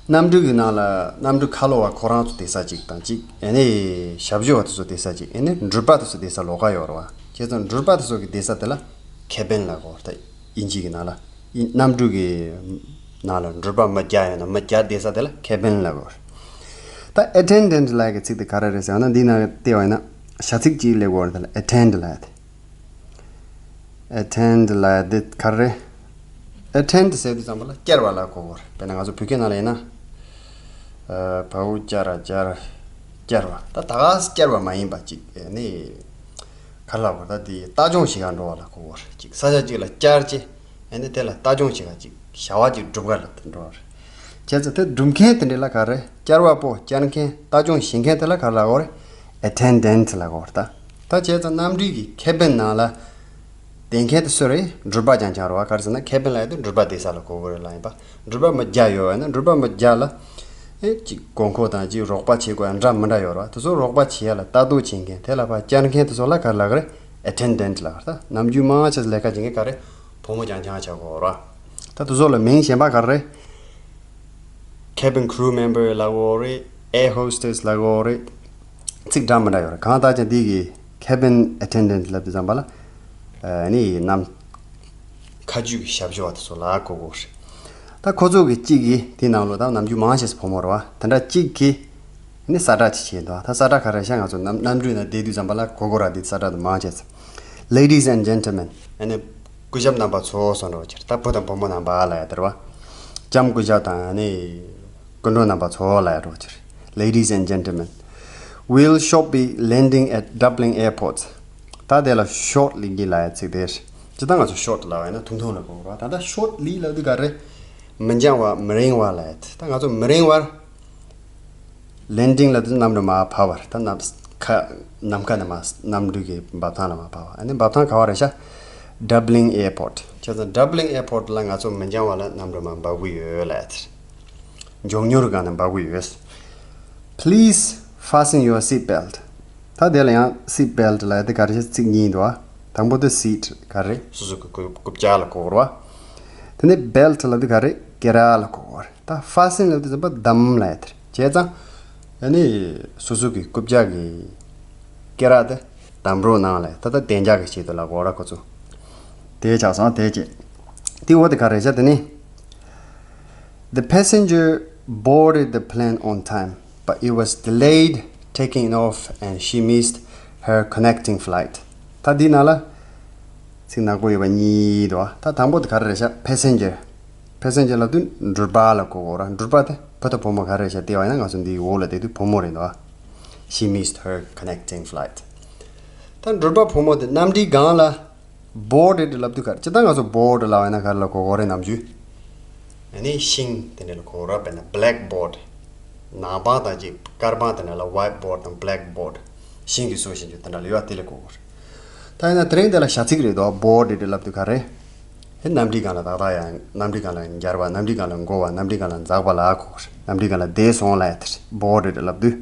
གནམ་གྲུ་གི་ནང་ལ་གནམ་གྲུ་ཁ་ལོ་བ་ཁོ་རང་ཚོ་བསྡད་ས་གཅིག་དང་གཅིག་ཨ་ནི་ཞབས་ཞུ་བ་དེ་ཚོ་བསྡད་ས་གཅིག་ཨ་ནི་འགྲུལ་པ་དེ་ཚོ་བསྡད་ས་ལོགས་ཀ་ཡོད་རེད་བ། བྱས་ཙང་འགྲུལ་པ་དེ་ཚོ་གི་བསྡད་ས་དེ་ལ་cabin ལབ་གོ་རེད། ད་དབྱིན་ཇི་གི་ནང་ལ། གནམ་གྲུ་གི་ནང་ལ་འགྲུལ་པ་མི་བརྒྱ་ཡོད་ན་མི་བརྒྱ་བསྡད་ས་དེ་ལ་cabin ལབ་གོ། ད་attendant ལབ་ཀྱི་ཚིག་དེ་ག་རེ་རེད་ཟེར་ན། འདིའི་ནང་བལྟས་པ་ཡིན་ན་བྱ་ཚིག་གཅིག་སླེབས་ཡོད་རེད། དེ་ལ་attend ལབ་ཡ་དེ། Attend ལབ་ཡ་དེ་ག་རེ་རེད། Attend ཟེར་དུས་ཙམ་པ་ལ་བསྐྱལ་བ་ལ་གོ་གོ་རེད། དཔེར་ན་ང་ཚོ་བོད་སྐད་ནང་ལ་ཡིན་ན། ཨ། བའུ་བསྐྱལ་ར་བསྐྱལ། བསྐྱལ་བ། ད་ད་ག་སེ་བསྐྱལ་བ་མ་ཡིན་པ་ཅིག་ནི། ག་རེ་ལབ་དགོས། ད་དེ་ལྟ་སྐྱོང་བྱེད་ག་འགྲོ་བ་ལ་གོ་གོ་རེད། ཅིག་ས་ཆ་ཅིག་ལ་བསྐྱལ་རྗེས་ཨ་ནི་དེ་ལ་ལྟ་སྐྱོང་བྱེད་ག་ཅིག་བྱ་བ་ཅིག་སྒྲུབ་ག་ལ་འགྲོ་བ་རེད། བྱས་ཙང་དེ་སྒྲུབ་མཁན་དེ་འདྲ་ལ་ག་རེ། བསྐྱལ་བ་པོ། བསྐྱལ་མཁན། ལྟ་སྐྱོང་བྱེད་མཁན་དེ་ལ་ག་རེ་ལབ་དགོས་རེད། Attendant ལབ་དགོས་རེད། ད་ད་བྱས་ཙང་གནམ་གྲུའི་གི་cabin ནང་ལ་བསྡད་མཁན་དེ་སུ་རེད། འགྲུལ་པ་རྐྱང་རྐྱང་རེད་བ། ག་རེ་ཟེར་ན་cabin ལབ་ཡ་དེ་འགྲུལ་པ་བསྡད་ས་ལ་གོ་དགོས་རེད་ལ། ཡིན་པ། འགྲུལ་པ་མི་བརྒྱ་ཡོད་པ་ན་འགྲུལ་པ་མི་བརྒྱ་ལ་ཨེ་ཅིག་དགོས་མཁོ་དང་ཅིག་རོགས་པ་བྱེད་དགོས་ཡ་འདྲ་མི་འདྲ་ཡོད་རེད་བ། དེ་ཚོ་རོགས་པ་བྱེད་ཡ་ལ་ལྟ་རྟོག་བྱེད་མཁན། དེ་ལ་ཕར་བསྐྱལ་མཁན་དེ་ཚོ་ལ་ག་རེ་ལབ་གི་རེད། Attendant ལབ་གི་རེད། ད་ནམ་རྒྱུན་མང་ཆེ་ལས་ཀ་བྱེད་མཁན་ག་རེ། བུ་མོ་རྐྱང་རྐྱང་ཆགས་ཀྱི་ཡོད་རེད་བ། ད་དེ་ཚོ་ལ་མིང་གཞན་པ་ག་རེ་རེད། Cabin crew member ལབ་ཀྱི་ཡོད་རེད། Air hostess ལབ་ཀྱི་ཡོད་རེད། ཚིག་འདྲ་མི་འདྲ་ཡོད་རེད། གང་ལྟར་ཀྱང་འདི་གི་cabin attendant ལབ་དུས་ཙམ་པ་ལ། ཨ་ནི་གནམ་མཁའ་སྤྱོད་ཀྱི་ཞབས་ཞུ་བ་དེ་ཚོ་ལ་གོ་དགོས་རེད། ད་ཁོ་ཚོ་གི་གཅིག་གིས་དེའི་ནང་ལོགས་ད་ནམ་རྒྱུན་མང་ཆེ་ས་བུ་མོ་རེད་བ། དེ་འདྲ་གཅིག་གིས་ནི་ས་བཀྲ་ཅིག་བྱས་འདུག། ད་ས་བཀྲ་ག་རེ་ཤག། ང་ཚོ་གནམ་གནམ་གྲུའི་ནང་བསྡད་དུས་ཙམ་པ་ལ་གོ་དགོས་ར། འདི་ས་བཀྲ་དེ་མང་ཆེ་ས། Ladies and gentlemen ཨ་ནི་སྐུ་ཞབས་རྣམ་པ་ཚོ་གསུངས་འགྲོ་བ་ཅིག་རེད། ད་བུ་དང་བུ་མོ་རྣམ་པ་ལབ་ཡ་དེ་རེད་བ། ལྕམ་སྐུ་ཞབས་དང་ཨ་ནི་སྐུ་མགྲོན་རྣམ་པ་ཚོ་ལབ་ཡ་འགྲོ་བ་ཅིག་རེད། Ladies and gentlemen, we'll shortly be landing at Dublin Airport. ད་དེ་ལ་shortly ལབ་ཡ་ཚིག་དེ་རེད། སྤྱིར་བཏང་ང་ཚོ་short ལབ་པ་ཡིན་ན་ཐུང་ཐུང་ལ་གོ་དགོས་རེད་བ། ད་ལྟ་shortly ལབ་དུས་ག་རེ། མི་འགྱངས་བ། མི་རིང་བ་ལབ་ཡ་དེ། ད་ང་ཚོ་མི་རིང་བར། Landing ལབ་དུས་གནམ་གྲུ་མར་བབས་པ་རེད། ད་གནམ་ཁ། ནམ་མཁའ་ནས་མར། གནམ་གྲུ་གི་འབབ་ཐང་ལ་མར་བབས་པ། ཨ་ནི་འབབ་ཐང་ག་བ་རེད་ཤག། Dublin Airport། བྱས་ཙང་Dublin Airport ལ་ང་ཚོ་མི་འགྱངས་བ་ལ་གནམ་གྲུ་མར་འབབ་གི་ཡོད་ལབ་ཡ་དེ་རེད། མགྱོགས་མྱུར་སྒང་ནས་འབབ་གི་ཡོད། Please fasten your seat belt. ད་དེ་ལ་ཡང་seat belt ལབ་ཡ་དེ་ག་རེ་ཤག། ཚིག་གཉིས་འདུག་ཨ། དང་པོ་དེ་seat ག་རེ། སོ་སོ་གི་རྐུབ། རྐུབ་བཀྱག་ལ་གོ་དགོས་རེད་བ། དེ་ནས་belt ལབ་དུས་ག་རེ། སྐེ་རགས་ལ་གོ་དགོས་རེད། ད་fasten ལབ་དུས་ཙམ་པ་བསྡམ་ལབ་ཡ་དེ་རེད། བྱས་ཙང་ཨ་ནི་སོ་སོ་གི་རྐུབ་བཀྱག་གི་སྐེ་རགས་དེ་བསྡམ་རོགས་གནང་ལབ་ཡ། ད་ལྟ་བདེ་འཇགས་ཀྱི་ཆེད་དུ་ལབ་དགོས་རེད་ཁོ་ཚོ། དེ་ཆགས་སོང་། དེ་བྱས། དེ་འོག་དེ་ག་རེ་ཤག། དེ་ནི། The passenger boarded the plane on time, but it was delayed taking off and she missed her connecting flight. ད་འདི་ནང་ལ་ཚིག་ནག་པོ་ཡོད་པ་གཉིས་འདུག་ཨ། ད་དང་པོ་དེ་ག་རེ་རེད་ཤག། Passenger. Passenger ལབ་དུས་འགྲུལ་པ་ལ་གོ་དགོས་རེད། འགྲུལ་པ་དེ་བུ་དང་བུ་མོ་ག་རེ་རེད་ཤག། དེ་བ་ཡིན་ན་ང་ཚོ་འདིའི་འོག་ལ་བསྡད་དུས་བུ་མོ་རེད་འདུག་ཨ། She missed her connecting flight. ད་འགྲུལ་པ་བུ་མོ་དེ་གནམ་གྲུའི་སྒང་ལ། Boarded ལབ་དུས་ག་རེ། སྤྱིར་བཏང་ང་ཚོ་board ལབ་ཡ་ན་ག་རེ་ལ་གོ་དགོས་རེད། ནམ་རྒྱུན་ཨ་ནི་ཤིང་དེ་འདྲ་ལ་གོ་དགོས་རེད། དཔེར་ན་blackboard། ནག་པང་དང་གཅིག་དཀར་པང་དེ་འདྲ་ལ་whiteboard དང་blackboard། ཤིང་གིས་བཟོས་བཞག་རྒྱུ་དེ་འདྲ་ལ་ཡོད་པ་དེ་ལ་གོ་དགོས་རེད། ད་ཡིན་ན་དེ་རིང་དེ་ལ་བྱ་ཚིག་རེད་དོ། Boarded ལབ་དུས་ག་རེ། དེ་གནམ་གྲུའི་སྒང་ལ་ཏག་ཏག་ཡ། གནམ་གྲུའི་སྒང་ལ་འགྱར་བ། གནམ་གྲུའི་སྒང་ལ་འགོར་བ། གནམ་གྲུའི་སྒང་ལ་འཛེགས་པ་ལ་གོ་དགོས་རེད། གནམ་གྲུའི་སྒང་ལ་བསྡད་སོང་ལབ་ཡ་དེ་རེད། Boarded ལབ་དུས།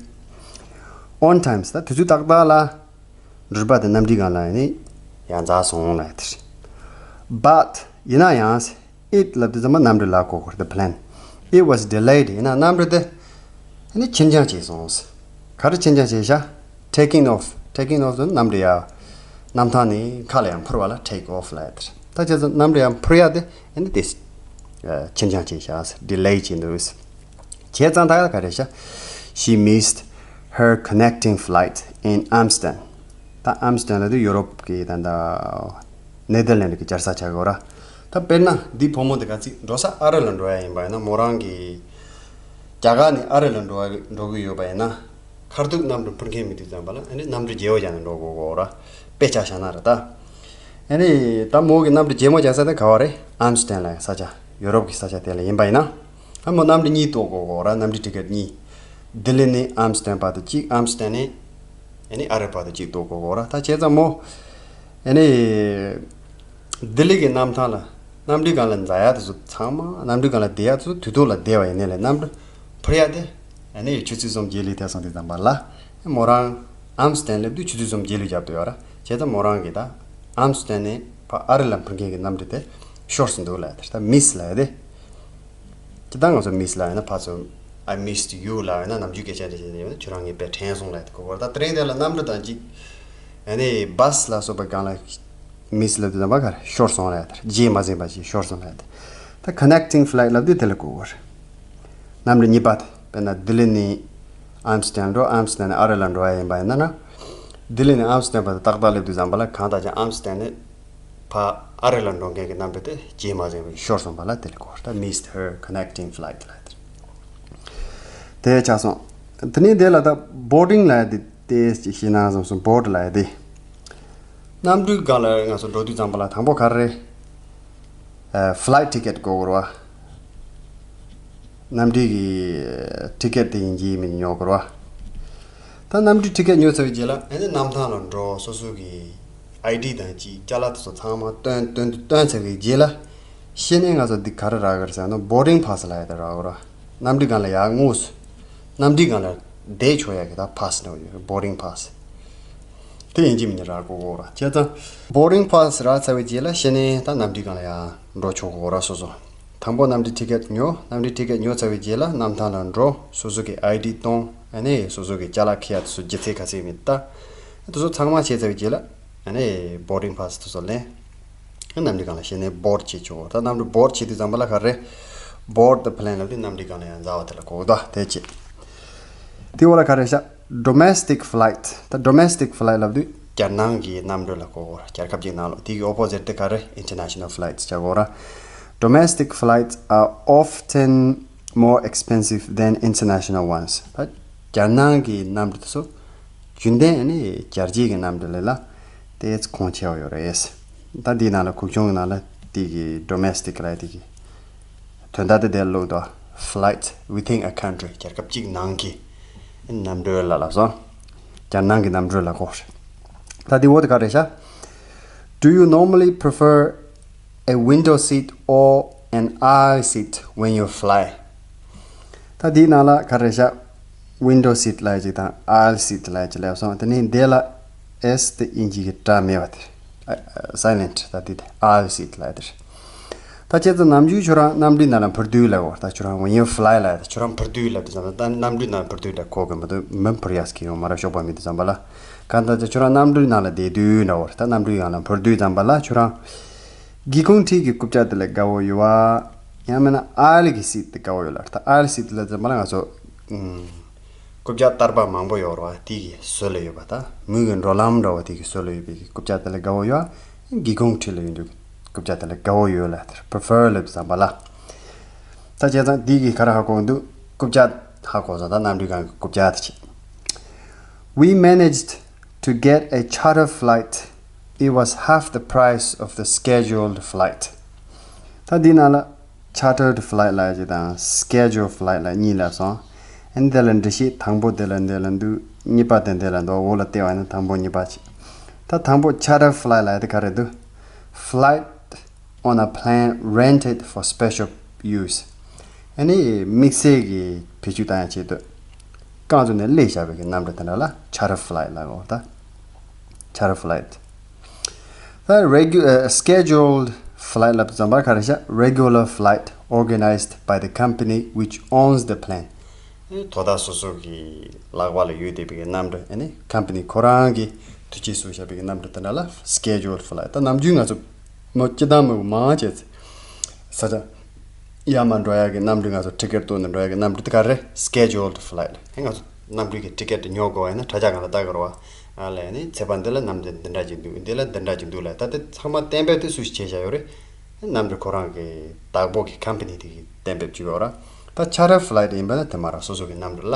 On time ད་དུས་ཚོད་ཏག་ཏག་ལ། འགྲུལ་པ་དེ་གནམ་གྲུའི་སྒང་ལ་ནི་ཡར་འཛེགས་སོང་ལབ་ཡ་དེ་རེད། But ཡིན་ན་ཡང་། It ལབ་དུས་ཙམ་པ་གནམ་གྲུ་ལ་གོ་དགོས་རེད། The plane. It was delayed. ཡིན་ན་གནམ་གྲུ་དེ་ཨ་ནི་ཕྱིར་འགྱངས་བྱས་སོང་། ག་རེ་ཕྱིར་འགྱངས་བྱས་ཤག། Taking off. Taking off དེ་གནམ་གྲུ་ཡར་གནམ་ཐང་ནས་མཁའ་ལ་ཡར་འཕུར་བ་ལ་take off ལབ་ཡ་དེ་རེད། ད་བྱས་ཙང་གནམ་གྲུ་ཡར་འཕུར་ཡ་དེ་ཨ་ནི་དེ། ཨ་ཕྱིར་འགྱངས་བྱས་ཤག་ཟེར། ཌི་ལེ་བྱས་འདུག་ཟེར། བྱས་ཙང་ད་ག་རེ་ཤག She missed her connecting flight in Amsterdam. ད་ཨམ་སི་ཏན་ལབ་དུས་ཡོ་རོབ་ཀྱི་ད་ད་ནེ་དར་ལེན་ཌི་གི་རྒྱལ་ས་ཆགས་ཀྱི་ཡོད་ར། ད་དཔེར་ན་འདི་བུ་མོ་འདི་ག་ཚིག་འགྲོ་ས་ཨ་རི་ལ་འགྲོ་ཡ་ཡིན་པ་ཡིན་ན། མོ་རང་གི་རྒྱ་གར་ནས་ཨ་རི་ལ་འགྲོ་བ་འགྲོ་གི་ཡོད་པ་ཡིན་ན། ཁ་ཐུག་གནམ་གྲུ་འཕུར་མཁན་མི་འདུག་ཙམ་པ་ལ་ཨ་ནི་གནམ་གྲུ་རྒྱལ་བོ་རྒྱག་ནས་འགྲོ་དགོས་གོ་ར། དཔེ་ཆ་བཞག་ན་ར་ད། ཨ་ནི་ད་མོ་གི་གནམ་གྲུ་རྒྱལ་མོ་རྒྱག་ས་དེ་ག་བ་རེད། ཨམ་སི་ཏན་ལ་ས་ཆ་ཡོ་རོབ་ཀྱི་ས་ཆ་དེ་ལ་ཡིན་པ་ཡིན་ན། ཨ་མོ་གནམ་གྲུ་གཉིས་གཏོང་དགོས་གོ་ར། གནམ་གྲུ་ཊི་ཀེ་ཊི་གཉིས། ལྡི་ལི་ནས་ཨམ་སི་ཏན་བར་དུ་གཅིག་ཨམ་སི་ཏན་ནས་ཨ་ནི་ཨ་རི་བར་དུ་གཅིག་གཏོང་དགོས་གོ་ར། ད་བྱས་ཙང་མོ་ཨ་ནི། ལྡི་ལི་གི་གནམ་ཐང་ལ་གནམ་གྲུའི་སྒང་ལ་འཛེག་ཡ་དེ་ཚོ་ཚང་མ། གནམ་གྲུའི་སྒང་ལ་བསྡད་ཡ་དེ་ཚོ་དུས་ཐོག་ལ་བསྡད་པ་ཡིན་ནའི་ལས་གནམ་གྲུ་འཕུར་ཡ་དེ་ཨ་ནི་ཆུ་ཚོད་གསུམ་རྗེས་ལུས་ཐེབས་སོང་དུས་ཙམ་པ་ལ། མོ་རང་ཨམ་སི་ཏན་སླེབས་དུས་ཆུ་ཚོད་གསུམ་རྗེས་ལུས་རྒྱབ་དུ་ཡོད་ར། བྱས་ཙང་མོ་རང་གིས་ད་ཨམ་སི་ཏན་ནས་ཕར་ཨ་རི་ལ་འཕུར་མཁན་གྱི་གནམ་གྲུ་དེ་ཤོར་སོང་འདུག་ལབ་ཡ་དེ། ད་མིས་ལབ་ཡ་དེ། ཇི་ལྟར་ང་ཚོ་མིས་ལབ་ཡོད་ན་ཕར་ཚུར། I missed you ལབ་ཡོད་ན་ནམ་རྒྱུན་སྐད་ཆ་འདྲ་བཤད་ཡོད་ན་ཁྱོད་རང་ངའི་དཔེ་དྲན་སོང་ལབ་ཡ་དེ་གོ་དགོས་ར། ད་དེ་རིང་དེ་ལ་གནམ་གྲུ་དང་གཅིག་ཨ་ནི་བྷ་སི་ལ་སོགས་པའི་སྒང་ལ་མིས་ལབ་དུས་ཙམ་པ་ག་རེ་ཤོར་སོང་ལབ་ཡ་དེ། རྗེས་མ་ཟིན་པ་ཞིག་ཤོར་སོང་ལབ་ཡ་དེ། ད་ཀོ་ནེག་ཊིང་ཕ་ལའི་ཊི་ལབ་དུས་དེ་ལ་གོ་དགོས་རེད། གནམ་གྲུ་གཉིས་པ་དེ་དཔེར་ན་ལྡི་ལི་ནས་ཨམ་སི་ཏན་འགྲོ། ཨམ་སི་ཏན་ནས་ཨ་རི་ལ་འགྲོ་ཡ་ཡིན་པ་ཡིན་ན་ན། ལྡི་ལི་ནས་ཨམ་སི་ཏན་བར་དུ་ཏག་ཏག་སླེབས་དུས་ཙམ་པ་ལ་གང་ལྟར་ཀྱང་ཨམ་སི་ཏན་ནས་ཕར་ཨ་རི་ལ་འགྲོ་མཁན་གྱི་གནམ་གྲུ་དེ་རྗེས་མ་ཟིན་པ་ཤོར་སོང་བ་ལ་དེ་ལ་གོ། ད་missed her connecting flight ལབ་དེ་དེ་ཆགས་སོང་། དེ་ནས་དེ་ལ་ད་བོར་ཌིང་ལབ་ཡ་དེ་ཏོག་ཙམ་ཞིག་ཤེས་ན་བསམ་སོང་། བོར་ཌི་ལབ་ཡ་དེ་གནམ་གྲུའི་སྒང་ལ་ང་ཚོ་འགྲོ་དུས་ཙམ་པ་ལ་དང་པོ་ག་རེ་རེད། ཨ་ཕ་ལའི་ཊི་ཊི་ཀེ་ཊི་དགོས་རེད་བ། གནམ་གྲུའི་གི་ཊི་ཀེ་ཊི་དེ་ཡིན་གཅིག་མིན་གཅིག་ཉོ་དགོས་རེད་བ། ད་གནམ་གྲུའི་ཊི་ཀེ་ཊི་ཉོས་ཚར་བའི་རྗེས་ལ་ཨ་ནི་གནམ་ཐང་ལ་འགྲོ། སོ་སོ་གི་ཨའི་ཌི་དང་གཅིག་ཅ་ལག་དེ་ཚོ་ཚང་མ་སྟོན་སྟོན་སྟོན་ཚར་བའི་རྗེས་ལ་ཤེས་ནས་ང་ཚོ་འདི་ག་རེ་རག་གི་རེད་ཟེར་ན་བོར་ཌིང་པ་སི་ལབ་ཡ་དེ་རག་གི་རེད་བ། གནམ་གྲུའི་སྒང་ལ་ཡར་དངོས་སུ་གནམ་གྲུའི་སྒང་ལ་བསྡད་ཆོག་ཡ་གི་ད་པ་སི་འདྲ་བོ་ཡོད་རེད། བོར་ཌིང་པ་སི། དེ་ཡིན་གཅིག་མིན་གཅིག་རག་དགོས་གོ་ར། བྱས་ཙང་བོར་ཌིང་པ་སི་རག་ཚར་བའི་རྗེས་ལ་ཤེས་ནས་ད་གནམ་གྲུའི་སྒང་ལ་ཡར་འགྲོ་ཆོག་གོ་ར། སོ་སོ་དང་པོ་གནམ་གྲུའི་ཊི་ཀེ་ཊི་ཉོ། གནམ་གྲུའི་ཊི་ཀེ་ཊི་ཉོ་ཚར་བའི་རྗེས་ལ་གནམ་ཐང་ལ་འགྲོ། སོ་སོ་གི་ཨའི་ཌི་གཏོང་། ཨ་ནི་སོ་སོ་གི་ཅ་ལག་འཁྱེར་ཡ་དེ་ཚོ་ལྗིད་ཚད་ག་ཚད་མིན་ལྟ། དེ་ཚོ་ཚང་མ་བྱས་ཚར་བའི་རྗེས་ལ་ཨ་ནི་བོར་ཌིང་པ་སི་དེ་ཚོ་ལེན། གནམ་གྲུའི་སྒང་ལ་ཤེས་ནས་བོར་ཌི་བྱེད་ཆོག་ད་གནམ་གྲུ་བོར་ཌི་བྱེད་དུས་ཙམ་པ་ལ་ག་རེ་རེད། བོར་ཌི་ཛི་པི་ལེན་ལབ་དུས་གནམ་གྲུའི་སྒང་ལ་ཡར་འཛེག་པ་དེ་ལ་གོ་གི་འདུག་དེ་བྱེད། དེ་འོག་ལ་ག་རེ་ཤག་ཌོ་མེ་སི་ཊིག་ཕ་ལའི་ཊི། ད་ཌོ་མེ་སི་ཊིག་ཕ་ལའི་ཊི་ལབ་དུས་རྒྱལ་ནང་གི་གནམ་གྲུ་ལ་གོ་གོ་ར། རྒྱལ་ཁབ་ཅིག་ནང་ལོགས། དེ་གི་ཨོ་པོ་ཟིཊ་དེ་ག་རེ། ཨིན་ཊར་ནེ་ཤ་ནལ་ཕ་ལའི་ཊི་བྱ་གོ་ར། Domestic flights are often more expensive than international ones. ད་རྒྱལ་ནང་གི་གནམ་གྲུ་དེ་ཚོ་རྒྱུན་ལྡན་ཨ་ནི་རྒྱལ་སྤྱིའི་གི་གནམ་གྲུ་ལས་ལ་ཏོག་ཙམ་གོང་ཆེ་བ་ཡོད་རེད། ད་འདིའི་ནང་ལ་གུག་ཆུང་གི་ནང་ལ་དེ་གི་ཌོ་མེ་སི་ཊིག་ལབ་ཡ་དེ་གི་དོན་དག་དེ་དེར་བླུགས་འདུག flight within a country. རྒྱལ་ཁབ་གཅིག་ནང་གི་གནམ་གྲུ་ལ་ལབ་སོང་། རྒྱལ་ནང་གི་གནམ་གྲུ་ལ་གོ་རེད། ད་དེ་འོག་དེ་ག་རེ་ཤག Do you normally prefer a window seat or an aisle seat when you fly? ད་དེའི་ནང་ལ་ག་རེ་ཤག་ཝིན་ཌོ་སིཊ་ལབ་ཡ་ཅིག་དང་ཨའིལ་སིཊ་ལབ་ཡ་ཅིག་སླེབས་སོང་། དེ་ནས་འདི་ལ་ཨེས་དེ་དབྱིན་ཇི་གི་སྒྲ་མེད་པ་དེ་རེད། སའི་ལེན་ཊི། ད་འདི་དེ་ཨའིལ་སིཊ་ལབ་ཡ་དེ་རེད། ད་བྱས་ཙང་ནམ་རྒྱུན་ཁྱོད་རང་གནམ་གྲུའི་ནང་ལ་འཕུར་དུས་ལབ་དགོས། ད་ཁྱོད་རང་when you fly ལབ་ཡ་ད་ཁྱོད་རང་འཕུར་དུས་ལབ་དུས་ཙམ་ལ་ད་གནམ་གྲུའི་ནང་འཕུར་དུས་ལ་གོ་གི་མི་འདུག་མི་འཕུར་ཡག་གི་ཡོང་མ་རེད། གཤོག་པ་མེད་དུས་ཙམ་པ་ལ། གང་ལྟར་ད་ཁྱོད་རང་གནམ་གྲུའི་ནང་ལ་བསྡད་དུས་འདྲ་བོ་རེད། ད་གནམ་གྲུའི་སྒང་ལ་འཕུར་དུས་ཙམ་པ་ལ་ཁྱོད་རང་སྒེའུ་ཁུང་འཁྲིས་ཀྱི་རྐུབ་བཀྱག་དེ་ལ་དགའ་བོ་ཡོད་པ། ཡང་མིན་ན་ཨའིལ་གྱི་སིཊ་དེ་དགའ་བོ་ཡོད་ལ། ད་ཨའིལ་སིཊ་ལ་ཙམ་པ་ལ་ང་ཚོ་ཨུམ། རྐུབ་བཀྱག་བསྟར་པ་མང་པོ་ཡོད་རེད་བ། དེ་གི་ཟུར་ལ་ཡོད་པ། ད་མུ་གི་འགྲོ་ལམ་འདྲ་བོ་དེ་གི་ཟུར་ལ་ཡོད་པའི་གི་རྐུབ་བཀྱག་དེ་ལ་དགའ་བོ་ཡོད། སྒེའུ་ཁུང་འཁྲིས་ལ་ཡོད་དུས་རྐུབ་བཀྱག་དེ་ལ་དགའ་བོ་ཡོད་ལ། དེར་པི་རི་ཕར་ལབ་ཙམ་པ་ལ། ད་བྱས་ཙང་དེ་གི་ག་རེ་ཧ་གོ་འདུག་རྐུབ་བཀྱག་ཧ་གོ་སོང་། ད་གནམ་གྲུའི་སྒང་གི་རྐུབ་བཀྱག་དེ་བྱས། We managed to get a charter flight. It was half the price of the scheduled flight. ད་འདི་ནང་ལ་chartered flight ལབ་ཅིག་དང་scheduled flight ལབ་གཉིས་ལབ་སོང་། ཨ་ནི་དེ་ལ་འགྲེལ་བཤད་དང་པོ་དེ་ལ་འདི་ལ་འདུག་གཉིས་པ་དེ་འདི་ལ་འདུག་འོག་ལ་བལྟས་པ་ཡིན་ན་དང་པོ་གཉིས་པ་བྱས། ད་དང་པོ་chartered flight ལབ་ཡ་དེ་ག་རེ་འདུག flight on a plane rented for special use. ཨ་ནི་དམིགས་བསལ་གྱི་བེད་སྤྱོད་བཏང་ཡ་ཆེད་དུ་རྐང་བཙུགས་ནས་སླེབས་བཞག་པའི་གི་གནམ་གྲུ་དེ་འདྲ་ལ་charter flight ལབ་དགོས་ད། Charter flight. ད་regu- ཨ་scheduled flight ལབ་དུས་ཙམ་པར་ག་རེ་བྱ། Regular flight organized by the company which owns the plane. དོ་བདག་སོ་སོ་གི་ལག་པ་ལ་ཡོད་བསྡད་པའི་གི་གནམ་གྲུ། ཨ་ནི་ཀམ་པ་ནི་ཁོ་རང་གིས་དུས་ཆེན་བཟོས་བཞག་པའི་གི་གནམ་གྲུ་དེ་འདྲ་ལ་scheduled flight. ད་ནམ་རྒྱུན་ང་ཚོ་མི་སྤྱི་བཏང་མི་མང་ཆེ་ས་ཆ་ ཡར་མར་འགྲོ་ཡག་གི་གནམ་གྲུ། ང་ཚོ་ཊི་ཀེཊ་བཏོན་ནས་འགྲོ་ཡག་གི་གནམ་གྲུ་དེ་ག་རེ། Scheduled flight། ཨེ་ང་ཚོ་གནམ་གྲུ་གི་ཊི་ཀེཊ་དེ་ཉོ་དགོས་པ་ཡིན་ན་དྲ་རྒྱ་སྒང་ལ་ལྟ་དགོས་རེད་བ། ཨ་ལས་ནི་ཚེས་པ་འདི་ལ་གནམ་གྲུ་འདི་འདྲ་ཅིག་འདུག་འདི་ལ་འདི་འདྲ་ཅིག་འདུག་ལབ། ད་དེ་ཚང་མ་གཏན་འབེབས་དེ་སུས་བྱས་བཞག་ཡོད་རེད། གནམ་གྲུ་ཁོ་རང་གི་བདག་པོ་གི་ཀམ་པ་ནི་དེ་གིས་གཏན་འབེབས་བྱས་ཡོད་རེད། ད་charter flight ཡིན་པ་ན་དེ་མ་ར་སོ་སོ་གི་གནམ་གྲུ་ལ་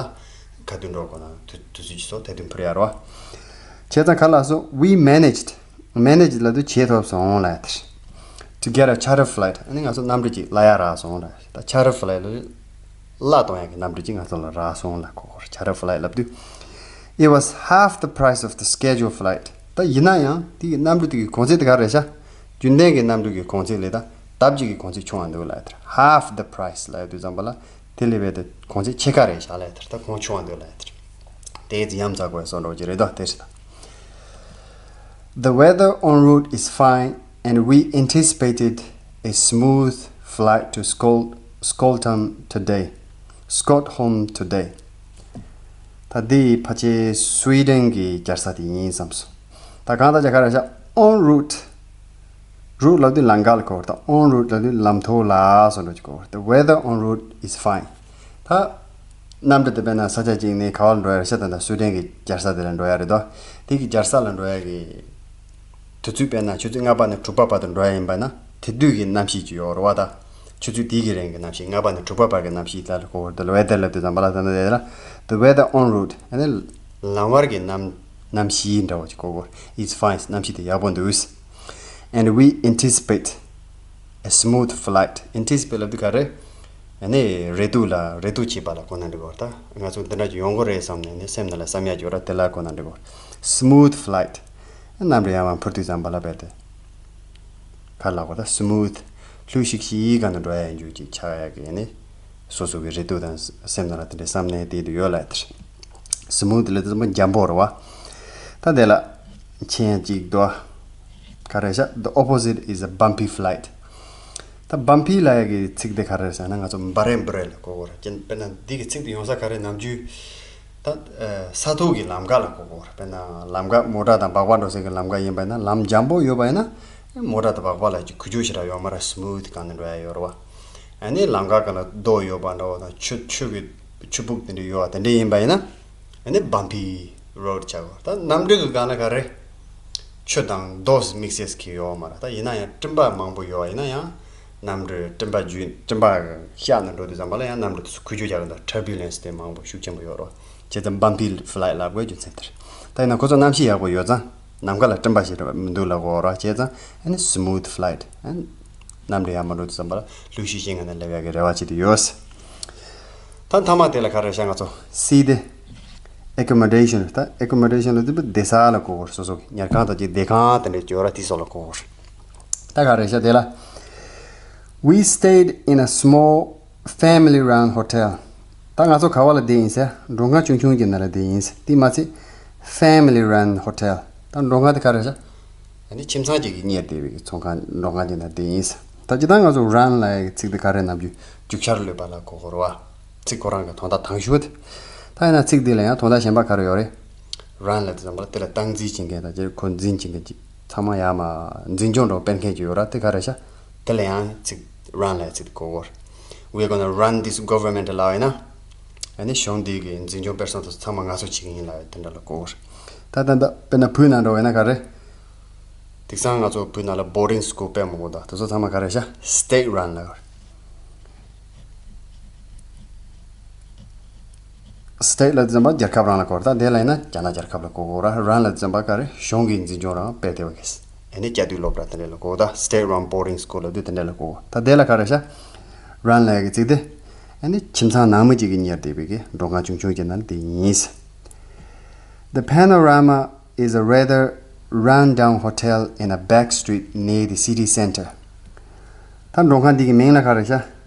ག་དུས་འགྲོ་དགོས་ན་དུས་དུས་ཚོད་ཀྱི་སོ་དེ་དུས་འཕུར་ཡག་རེད་བ། བྱས་ཙང་ག་ལ་སོ། We managed, manage ལབ་དུས་བྱེད་ཐུབ་སོང་ལབ་དེ་རེད། To get a charter flight. ཨ་ནི་ང་ཚོ་གནམ་གྲུ་ཅིག་གླ་ཡག་རག་སོང་ལབ། ད་charter flight ལ་གླ་གཏོང་ཡག་གི་གནམ་གྲུ་ཅིག་ང་ཚོ་ལ་རག་སོང་ལབ་གོ། Charter flight ལབ་དུས། It was half the price of the scheduled flight. ད་ཡིན་ན་ཡང་དེ་གི་གནམ་གྲུ་དེ་གི་གོང་ཚད་དེ་ག་རེ་རེད་ཤག་རྒྱུན་ལྡན་གྱི་གནམ་གྲུ་གི་གོང་ཚད་ལས་ད་ལྡབ་གཅིག་གི་གོང་ཚད་ཆུང་བ་འདུག་ལབ་དེ་རེད། Half the price ལབ་དུས་ཙམ་པ་ལ་དེ་ལས་བས་དེ་གོང་ཚད་ཕྱེད་ཀ་རེད་ཤག་ལབ་དེ་རེད། ད་གོང་ཆུང་བ་འདུག་ལབ་དེ་རེད། དེ་ཡི་ཡ་མཚན་དགོས་སོ་འགྲོ་གི་རེད་དོ། དེ་རེད་ད། The weather en route is fine and we anticipated a smooth flight to Scot- Scotland today. Scotholm today. ད་འདི་ཕལ་ཆེར་སུའི་ཌེན་གྱི་རྒྱལ་ས་དེ་ཡིན་བསམ་སོང་། ད་གང་ལྟར་ཀྱང་ག་རེ་ཤག en route. route ལབ་དུས་ལམ་ཁ་ལ་གོ་བ་རེད། ད་en route ལབ་དུས་ལམ་ཐོག་ལ་སོགས་འགྲོ་གི་གོ་བ་རེད། The weather en route is fine. ད་གནམ་གྲུ་དེ་དཔེར་ན་ས་ཆ་གཅིག་ནས་ག་བ་ལ་འགྲོ་ཡ་རེད་ཤག་ད་ལྟ་སུའི་ཌེན་གྱི་རྒྱལ་ས་དེ་ལ་འགྲོ་ཡ་རེད་དོ། དེ་གི་རྒྱལ་ས་ལ་འགྲོ་ཡ་གི་དུས་ཚོད་དཔེར་ན་ཆུ་ཚོད་ལྔ་པ་ནས་དྲུག་པ་བར་དུ་འགྲོ་ཡ་ཡིན་པ་ན་དེ་དུས་ཀྱི་གནམ་གཤིས་ཅིག་ཡོད་རེད་བ། ད་ཆུ་ཚོད་དེ་གི་རིང་གི་གནམ་གཤིས། ལྔ་པ་ནས་དྲུག་པ་བར་གྱི་གནམ་གཤིས་ལ་གོ་བ་རེད། weather ལབ་དུས་ཙམ་པ་ལ་ད་ནི་དེ་ལ་the weather en route ཨ་ནི་ལམ་བར་གྱི་གནམ་གནམ་གཤིས་འདྲ་བོ་ཅིག་གོ་གོ། It's fine. གནམ་གཤིས་དེ་ཡག་པོ་འདུག And we anticipate a smooth flight. anticipate ལབ་དུས་ག་རེ། ཨ་ནི་རེ་ལྟོས་ལ་རེ་ལྟོས་བྱེད་པ་ལ་གོ་ན་འགྲིག་གོ། ད་ང་ཚོ་འདི་འདྲ་ཅིག་ཡོང་གི་རེད་བསམ་ནས་ནི་སེམས་ནང་ལ་བསམ་ཡ་ཅིག་ཡོད་ར། དེ་ལ་གོ་ན་འགྲིག་གོ། smooth flight གནམ་གྲུ་ཡར་མར་འཕུར་དུས་ཙམ་པ་ལ་རྦད་དེ་ག་ལ་གོ། ད་smooth ལྷོད་ཤིག་ཤིག་ག་ནས་འགྲོ་ཡ་ཡིན་རྒྱུ་ཅིག་ཆགས་ཡ་གི་ནི། སོ་སོ་གི་རེ་ལྟོས་དང་སེམས་ནང་ལ་དེ་འདྲའི་བསམ་ནས་བསྡད་དུ་ཡོད་ལ་དེར། smooth ལབ་དུས་ཙམ་པ་འཇམ་པོ་རེད་བ། ད་དེ་ལ་མཆན་གཅིག་འདུག་ག་རེ་ཤག The opposite is a bumpy flight. ད་bumpy ལབ་ཡ་གི་ཚིག་དེ་ག་རེ་ཟེར་ན་ང་ཚོ་འབར་རེ་འབར་རེ་ལ་གོ་གོ་རེད། ཅན་དཔེར་ན་འདི་གི་ཚིག་དེ་ཡོང་ས་ག་རེ། ནམ་རྒྱུན་ད་ས་ཐོག་གི་ལམ་ཁ་ལ་གོ་གོ་རེད། དཔེར་ན་ལམ་ཁ་མོ་ཊ་དང་སྦག་སྦག་འགྲོ་སའི་གི་ལམ་ཁ་ཡིན་པ་ཡིན་ན། ལམ་འཇམ་པོ་ཡོད་པ་ཡིན་ན། མོ་ཊ་དང་སྦག་སྦག་ལ་ཅིག་ཁུ་བྱུག་ཞེ་དྲག་ཡོད་མ་རེད། smooth གང་ནས་འགྲོ་ཡ་ཡོད་རེད་བ། ཨ་ནི་ལམ་ཁ་སྒང་ལ་རྡོ་ཡོད་པ་འདྲ་བོ་དང་ཆུ་ཆུ་གི་ཆུ་སྦུག་དེ་འདྲ་ཡོད་པ་དེ་འདྲ་ཡིན་པ་ཡིན་ན། ཨ་ནི་bumpy road ཆགས་གོ། ད་གནམ་གྲུ་གི་སྒང་ལ་ག་རེ། ཆུ་དང་རྡོ་mixes གི་ཡོད་མ་རེད། ད་ཡིན་ན་ཡང་སྤྲིན་པ་མང་པོ་ཡོད་པ་ཡིན་ན་ཡང་གནམ་གྲུ་སྤྲིན་པ་རྒྱུན་སྤྲིན་པ་ཤར་ནས་འགྲོ་དུས་ཙམ་པ་ལ་ཡང་གནམ་གྲུ་དེ་ཚོ་ཁུ་བྱུག་རྒྱག་གི་འདུག turbulence དེ་མང་པོ་ཤུགས་ཆེན་པོ་ཡོད་རེད་བ། བྱས་ཙང་bumpy flight ལབ་དགོས་རྒྱུ་མཚན་དེ་རེད། ད་ཡིན་ན་ཁོ་ཚོ་གནམ་གཤིས་ཡག་པོ་ཡོད་ཙང་། ནམ་མཁའ་ལ་སྤྲིན་པ་ཞིག་མི་འདུག་ལ་གོ་ར། བྱས་ཙང་ཨ་ནི་smooth flight ཨ་ནི་གནམ་གྲུ་ཡར་མར་འགྲོ་དུས་ཙམ་པ་ལ་ལྷོད་ཤིག་ཤིག་ངང་ནས་སླེབས་ཡག་གི་རེ་བ་བྱེད་དུ་ཡོད། ད་མཐའ་མ་དེ་ལ་ག་རེ་ཤག་ང་ཚོ་སི་དེ་accommodation། ད་accommodation ལ་དུས་བདེ་ས་ལ་གོ་གོ། སོ་སོ་གི་ཉལ་ཁང་དང་ཅིག་བསྡད་ཁང་དེ་འདྲ་ཅིག་ཡོད་ར། དེ་སོགས་ལ་གོ་གོ། ད་ག་རེ་ཤག་དེ་ལ། We stayed in a small family run hotel. ད་ང་ཚོ་ག་བ་ལ་བསྡད་ཡིན་ཟེར། མགྲོན་ཁང་ཆུང་ཆུང་གི་ནང་ལ་བསྡད་ཡིན་ཟེར། དེ་མ་ཚད་family run hotel ད་མགྲོན་ཁང་དེ་ག་རེ་ཟེར། ཨ་ནི་ཁྱིམ་ཚང་གཅིག་གིས་གཉེར་བསྡད་པའི་ཚོང་ཁང་མགྲོན་ཁང་གཅིག་ནང་བསྡད་ཡིན་ཟེར། ད་ཅི་ད་ང་ཚོ་run ལབ་ཡག་གི་ཚིག་དེ་ག་རེ་ནམ་རྒྱུན་རྒྱུག་ཤར་གློད་པ་ལ་གོ་གོ་རེད་བ། ཚིག་ཁོ་རང་གི་དོན་དག་དང་ཤོས་དེ། ད་ཡིན་ན་ཚིག་འདི་ལ་ཡང་དོན་དག་གཞན་པ་ག་རེ་ཡོད་རེད། run ལབ་དུས་ཙམ་པ་ལ་དེ་ལ་སྟངས་འཛིན་བྱེད་མཁན་དང་དེ་ཁོ་འཛིན་བྱེད་མཁན་གཅིག་ཚང་མ་ཡར་མར་འཛིན་སྐྱོང་འདྲ་བོ་སྤེལ་མཁན་ཅིག་ཡོད་ར། དེ་ག་རེ་ཤག་དེ་ལ་ཡང་ཚིག་run ལབ་ཡག་ཚིག་དེ་གོ་གོ། We're gonna run this government ལབ་པ་ཡིན་ན། ཨ་ནི་གཞུང་འདི་གི་འཛིན་སྐྱོང་སྤེལ་གསུམ་དེ་ཚང་མ་ང་ཚོ་བྱེད་ཀྱི་ཡིན་ལབ་ཡག་དེ་འདྲ་ལ་གོ་གོ། ད་ད་ད་དཔེར་ན་བོད་ནང་འདྲ་བོ་ཡིན་ན་ག་རེ། དེང་སང་ང་ཚོ་བོད་ནང་ལ་boarding school དཔེ་མང་པོ་འདུག་དེ་ཚོ་ཚང་མ་ག་རེ་ཤག state run ལབ་ཡོད་རེད། state ལབ་དུས་ཙམ་པ་རྒྱལ་ཁབ་རང་ལ་གོ་རེད། ད་དེ་ལ་ཡིན་ན་རྒྱ་ནག་རྒྱལ་ཁབ་ལ་གོ་གོ་ར། run ལབ་དུས་ཙམ་པ་ག་རེ། གཞུང་གི་འཛིན་སྐྱོང་རང་སྤེལ་བསྡད་པ་གིས། ཨ་ནི་བཅའ་སྡོད་སློབ་གྲྭ་དེ་འདྲ་ལ་གོ་གོ། ད་state run boarding school ལབ་དུས་དེ་འདྲ་ལ་གོ་གོ། ད་དེ་ལ་ག་རེ་ཤག run ལབ་ཡག་གི་ཚིག་དེ། ཨ་ནི་ཁྱིམ་ཚང་ནང་མི་གཅིག་གིས་གཉེར་བསྡད་པའི་གི་མགྲོན་ཁང་ཆུང་ཆུང་གཅིག་ནང་བསྡད་ཡིན། The Panorama is a rather run-down hotel in a back street near the city center. ད་མགྲོན་ཁང་འདི་གི་མིང་ལ་ག་རེ་ཤག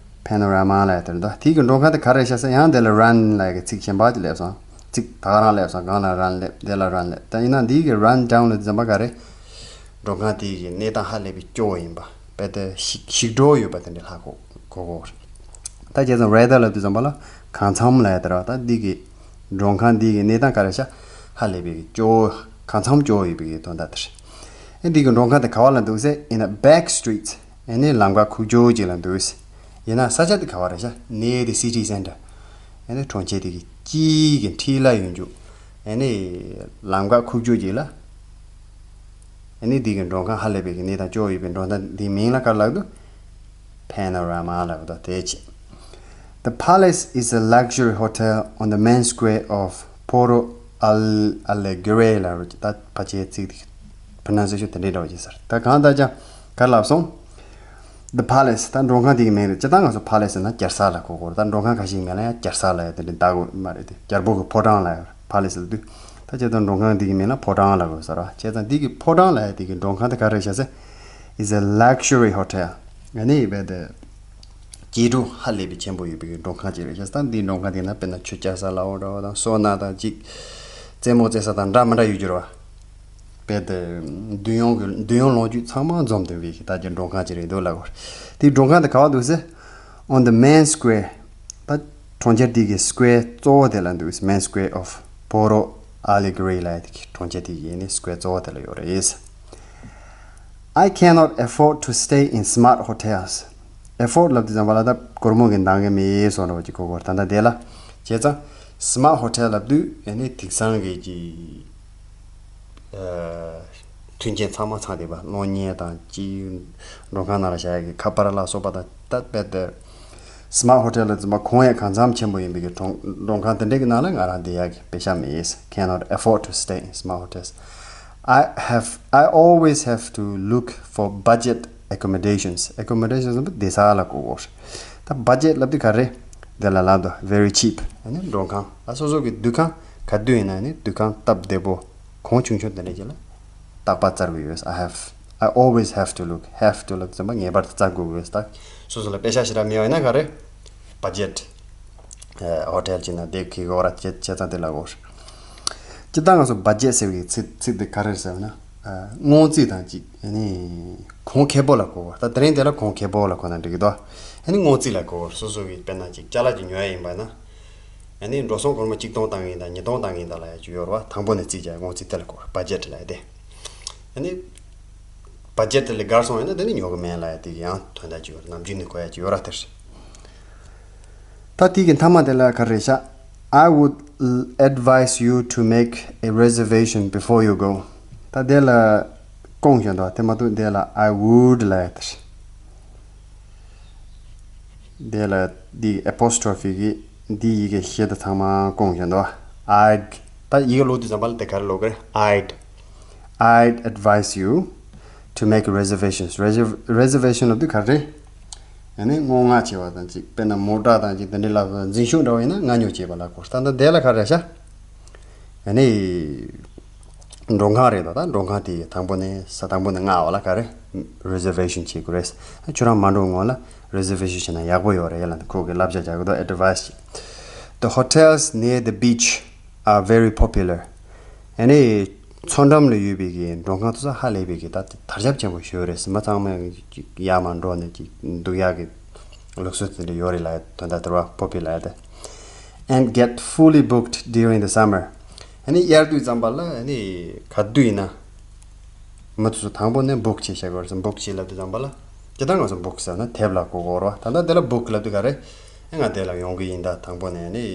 Panorama ལབ་ཡག་དེ་རེད་དོ། དེ་གི་མགྲོན་ཁང་དེ་ག་རེ་ཤག་ཟེར། ཡང་དེ་ལ་run ལབ་ཡག་གི་ཚིག་གཞན་པ་ཅིག་སླེབས་སོང་། ཚིག་ད་ག་རང་སླེབས་སོང་། གང་ལ་run སླེབས། དེ་ལ་run སླེབས། ད་ཡིན་ན་འདི་གི་run down ལབ་དུས་ཙམ་པ་ག་རེ། མགྲོན་ཁང་དེ་གི་གནས་སྟངས་ཧ་ལས་པའི་སྐྱོ་བོ་ཡིན་པ། རྦད་དེ་ཞིག་ཞིག་འགྲོ་ཡོད་པ་དེ་འདྲ་ལ་གོ་གོ་གོ་རེད། ད་བྱས་ཙང་rather ལབ་དུས་ཙམ་པ་ལ་གང་འཚམ་ལབ་ཡག་དེ་རེད་བ། ད་འདི་གི་མགྲོན་ཁང་འདི་གི་གནས་སྟངས་ག་རེ་ཤག་ཧ་ལས་པའི་སྐྱོ་བོ། གང་འཚམ་སྐྱོ་བོ་ཡོད་པའི་གི་དོན་དག་དེ་རེད། ཨེ་འདི་གི་མགྲོན་ཁང་དེ་ག་བ་ལ་འདུག་ཟེར། In a back street ཨེ་ནི་ལམ་ཁ་ཁུག་ཀྱོག་ཅིག་ལ་འདུག་ཟེར། ཡིན་ན་ས་ཆ་དེ་ག་བ་རེད་ཤག near the city center. ཨ་ནི་གྲོང་ཁྱེར་དེ་གི་དཀྱིལ་གྱི་འཁྲིས་ལ་ཡོད་རྒྱུ། ཨ་ནི་ལམ་ཁ་ཁུག་ཀྱོག་ཅིག་ལ། ཨ་ནི་འདི་གི་མགྲོན་ཁང་ཧ་ལས་པའི་གི་གནས་སྟངས་སྐྱོ་ཡོད་པའི་མགྲོན་ཁང་འདིའི་མིང་ལ་ག་རེ་ལབ་འདུག Panorama ལབ་འདུག་དེ་ཅི། The Palace is a luxury hotel on the main square of Porto Al- Alegre ལབ་རེད། ད་ཕལ་ཆེར་ཚིག་དེ་pronunciation དེ་འདྲའི་འདྲ་བ་ཅིག་ཟེར། ད་གང་ལྟར་ཀྱང་ག་རེ་ལབ་སོང་། The Palace ད་མགྲོན་ཁང་དེ་གི་མིང་རེད། སྤྱིར་བཏང་ང་ཚོ་Palace ཟེར་ན་རྒྱལ་ས་ལ་གོ་གོ་རེད། ད་མགྲོན་ཁང་ཁ་ཤས་ཀྱི་མིང་ལ་ཡང་རྒྱལ་ས་ལབ་ཡ་དེ་འདྲ་འདའ་གོ་མ་རེད། དེ་རྒྱལ་པོ་གི་ཕོ་བྲང་ལབ་ཡ་Palace ལབ་དུས། ད་བྱས་ཙང་མགྲོན་ཁང་འདི་གི་མིང་ལ་ཕོ་བྲང་ལབ་དགོས་ཟེར་བ། བྱས་ཙང་འདི་གི་ཕོ་བྲང་ལབ་ཡ་འདི་གི་མགྲོན་ཁང་དེ་ག་རེ་རེད་ཤག་ཟེར། Is a luxury hotel. ཨ་ནི་བས་དེ་སྐྱིད་སྡུག་ཧ་ལས་པའི་ཆེན་པོ་ཡོད་པའི་གི་མགྲོན་ཁང་ཅིག་རེད་ཤག་ད་འདིའི་མགྲོན་ཁང་དེ་ན་དཔེར་ན་ཆུ་བསྐྱལ་ས་ལ་འོ་འདྲ་བ་དང་སོ་ན་དང་ཅིག་རྩེད་མོ་རྩེ་ས་དང་འདྲ་མི་འདྲ་ཡོད་རྒྱུ་རེད་བ། བས་དེ་མདུན་ཡོང་གི་མདུན་ཡོང་ལོངས་སྤྱོད་ཚང་མ་འཛོམས་ཐུབ་པའི་གི་ད་ཀྱི་མགྲོན་ཁང་ཅིག་རེད་འདུག་ལབ་དགོས། དེའི་མགྲོན་ཁང་དེ་ག་བ་འདུག་ཟེར། On the main square. ད་གྲོང་ཁྱེར་དེ་གི་square གཙོ་བོ་དེ་ལ་འདུག main square of Porto Alegre ལབ་ཡ་དེ་གི་གྲོང་ཁྱེར་དེ་གི་ནི་square གཙོ་བོ་དེ་ལ་ཡོད་རེད། I cannot afford to stay in smart hotels. Afford ལབ་དུས་ཙམ་པ་ལ་ད་སྒོར་མོ་གི་འདང་གི་མེད་སོང་འདྲ་བ་ཅིག་གོ་གོ་ད་ལྟ་དེ་ལ་བྱས་ཙང་smart hotel ལབ་དུས་ཨ་ནི་དེང་སང་གི་ཅི། མཐུན་རྐྱེན་ཚང་མ་ཚང་བསྡད་པ། གློག་བརྙན་དང་ཅི། མགྲོན་ཁང་ནང་ལ་བཞག་ཡག་གི་ཁ་པར་ལ་སོགས་པ་དང་ད་དཔེ་དེར། Smart hotel ལ་འཛིན་པ་གོང་ཡང་གང་འཚམ་ཆེན་པོ་ཡིན་པའི་གི་གྲོང་མགྲོན་ཁང་དེ་འདྲའི་གི་ནང་ལ་ང་རང་བསྡད་ཡག་གི་པེ་ཤ་མེད། Cannot afford to stay in smart hotels. I have I always have to look for budget accommodations. Accommodations ལ་བསྡད་ས་ལ་གོ་གོ། ད་budget ལབ་དུས་ག་རེ། དེ་ལ་ལབ་དོ་very cheap. ཨ་ནི་མགྲོན་ཁང་ཨ་སོ་སོ་གི་འདུ་ཁང་ག་དུས་ཡིན་ན་ནི་འདུ་ཁང་སྟབས་བདེ་པོ། གོང་ཆུང་ཆུང་དེ་འདྲ་ཅིག་ལ་རྟག་པར་བཙལ་དགོས་ཡོད། I have I always have to look. Have to ལབ་ཙམ་པ་ངེས་པར་དུ་བཙལ་དགོས་ཡོད། ད་སོ་སོ་ལ་པེ་ཤ་ཞེ་དྲག་མེད་པ་ཡིན་ན་ག་རེ། Budget hotel ཅིག་ན་བསྡད་ཁེ་གོ་ར་བྱས་བྱས་ཙང་དེ་ལ་གོ། སྤྱིར་བཏང་ང་ཚོ་budget ཟེར་བའི་ཚིག་ཚིག་དེ་ག་རེ་ཟེར་བ་ན། སྔོན་རྩིས་དང་ཅིག་ཨ་ནི་གོང་ཁེ་པོ་ལ་གོ་བ། ད་དེ་རིང་དེ་ལ་གོང་ཁེ་པོ་ལ་གོ་ན་འགྲིག་གི་འདུག་ཨ་ནི་སྔོན་རྩིས་ལ་གོ་བ། སོ་སོ་གི་དཔེར་ན་ཅིག་ཅ་ལག་ཅིག་ཉོ་ཡ་ཡིན་པ་ན། ཨ་ནི་འགྲོ་སོང་སྒོར་མོ་གཅིག་སྟོང་བཏང་གི་ཡིན་ད་ཉིས་སྟོང་བཏང་གི་ཡིན་ད་ལབ་ཡ་ཅིག་ཡོད་རེད་བ། དང་པོ་ནས་རྩིས་བྱས་སྔོན་རྩིས་དེ་ལ་གོ་བ། budget ལབ་ཡ་དེ། ཨ་ནི་budget དེ་ལས་བརྒལ་སོང་ཡིན་ན་དེ་ནི་ཉོ་གི་མེད་ལབ་ཡ་དེ་གི་ཡང་དོན་དག་ཅིག་ཡོད་རེད། ནམ་རྒྱུན་ནས་གོ་ཡ་ཅིག་ཡོད་ར་དེ་རེད། ད་དེ་གི་མཐའ་མ་དེ་ལ་ག་རེ་ཤག I would advise you to make a reservation before you go. ད་དེ་ལ་སྐོང་བཞིན་འདུག་དེ་མ་གཏོགས་དེ་ལ་I would ལབ་ཡ་དེ་རེད། དེ་ལ་འདི་apostrophe གི་འདི་ཡི་གེ་བཞི་དེ་ཚང་མ་སྐོང་བཞིན་འདུག I'd ད་ཡི་གེ་ཀློག་དུས་ཙམ་པ་ལ་དེ་ག་རེ་ཀློག་གི་རེད། I'd I'd advise you to make reservations. Reserv- reservation ལབ་དུས་ག་རེ། ཡང་ན་སྔོན་མངགས་བྱས་པ་དང་ཅིག་དཔེར་ན་མོ་ཊ་དང་ཅིག་དེ་འདྲའི་ལ་འཛིན་བྱུས་འདྲ་བ་ཡིན་ན་མངགས་ཉོ་བྱས་པ་ལ་གོ། ད་ལྟ་དེ་ལ་ག་རེ་ཤག་ཡང་ན་མགྲོན་ཁང་རེད་དོ། ད་མགྲོན་ཁང་དེ་དང་པོ་ནས་ས་དང་པོ་ནས་མངགས་པ་ལ་ག་རེ། reservation བྱེད་དགོས་རེད། ཁྱོད་རང་མ་འགྲོ་སྔོན་ལ་reservation བྱས་ན་ཡག་པོ་ཡོད་རེད་ལབ་ནས་ཁོ་གི་བསླབ་བྱ་རྒྱག་གི་འདུག advice བྱེད། The hotels near the beach are very popular. ཨ་ནི་མཚོ་འགྲམ་ལ་ཡོད་པའི་གི་མགྲོན་ཁང་དེ་ཚོ་ཧ་ལས་པའི་གི་ད་དར་ཁྱབ་ཆེན་པོ་ཞེ་པོ་རེད། མི་ཚང་མས་ཅིག་ཡར་མར་འགྲོ་ནས་ཅིག་འདུག་ཡག་གི་ལུགས་སྲོལ་དེ་འདྲ་ཡོད་རེད་ལབ་ཡ་དོན་དག་དེ་རེད་བ། popular དེ། And get fully booked during the summer. ཨ་ནི་དབྱར་དུས་ཙམ་པ་ལ་ཨ་ནི་ག་དུས་ཡིན་ན། མི་ཚོ་དང་པོ་ནས་book བྱེད་བྱ་དགོས་རེད། book བྱེད་ལབ་དུས་ཙམ་པ་ལ། སྤྱིར་བཏང་ང་ཚོ་book ཟེར་ན་དེབ་ལ་གོ་གོ་རེད་བ། ད་ལྟ་དེ་ལ་book ལབ་དུས་ག་རེ། ཨེ་ང་དེ་ལ་ཡོང་གི་ཡིན་ད། དང་པོ་ནས་ནི་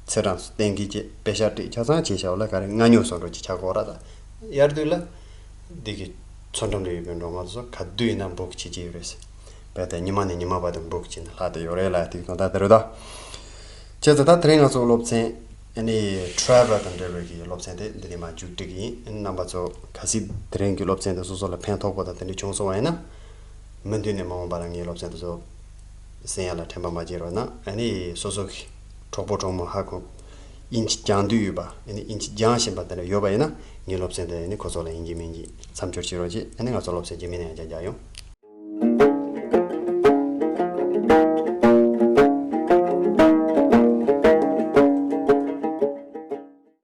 ཚེས་གྲངས་སུ་གཏན་འཁེལ་བྱས་པེ་ཤག་སྤྲད་ཆ་ཚང་བྱས་བྱ་བ་ལ་ག་རེ་མངགས་ཉོ་བཟོ་འདྲ་ཅིག་ཆགས་གོ་ར། ད་དབྱར་དུས་ལ་འདི་གི་མཚོ་འགྲམ་ལ་ཡོད་པའི་མགྲོན་ཁང་ཚོ་ག་དུས་ཡིན་ན་book བྱེད་ཀྱི་ཡོད་རེད། བས་ད་ཉི་མ་ནས་ཉི་མ་བར་དུ་book བྱས་ནས་ལྷག་བསྡད་ཡོད་རེད་ལབ་ཡ་དེ་གི་དོན་དག་དེ་རེད་ད། བྱས་ཙང་ད་དེ་རིང་ང་ཚོ་སློབ་ཚན་ཨ་ནི་travel དང་འབྲེལ་བའི་གི་སློབ་ཚན་དེ་འདི་ནས་མར་མཇུག་སྒྲིལ་གི་ཡིན། ཨ་ནི་རྣམ་པ་ཚོ་གལ་སྲིད་དེ་རིང་གི་སློབ་ཚན་དེ་སོ་སོ་ལ་ཕན་ཐོགས་པ་དང་དེ་འདྲ་བྱུང་སོང་བ་ཡིན་ན། མུ་མཐུད་ནས་མ་འོངས་པ་ལ་ངའི་སློབ་ཚན་དེ་ཚོ་གསན་ཡ་ལ་དྲན་པ་མ་བརྗེད་རོགས་གནང་། ཨ་ནི་སོ་སོ་གི་གྲོགས་པོ་གྲོགས་མོ་ཧ་གོ་དབྱིན་ཇི་སྦྱང་འདོད་ཡོད་པ། ཨ་ནི་དབྱིན་ཇི་སྦྱང་བཞིན་པ་དེ་འདྲ་ཡོད་པ་ཡིན་ན་ངའི་སློབ་ཚན་དེ་ཨ་ནི་ཁོ་ཚོ་ལ་ཡིན་གཅིག་མིན་གཅིག་མཚམས་སྦྱོར་བྱེད་རོགས་གྱིས། ཨ་ནི་ང་ཚོ་སློབ་ཚན་རྗེས་མའི་ནང་ཡང་བསྐྱར་མཇལ་ཡོང་།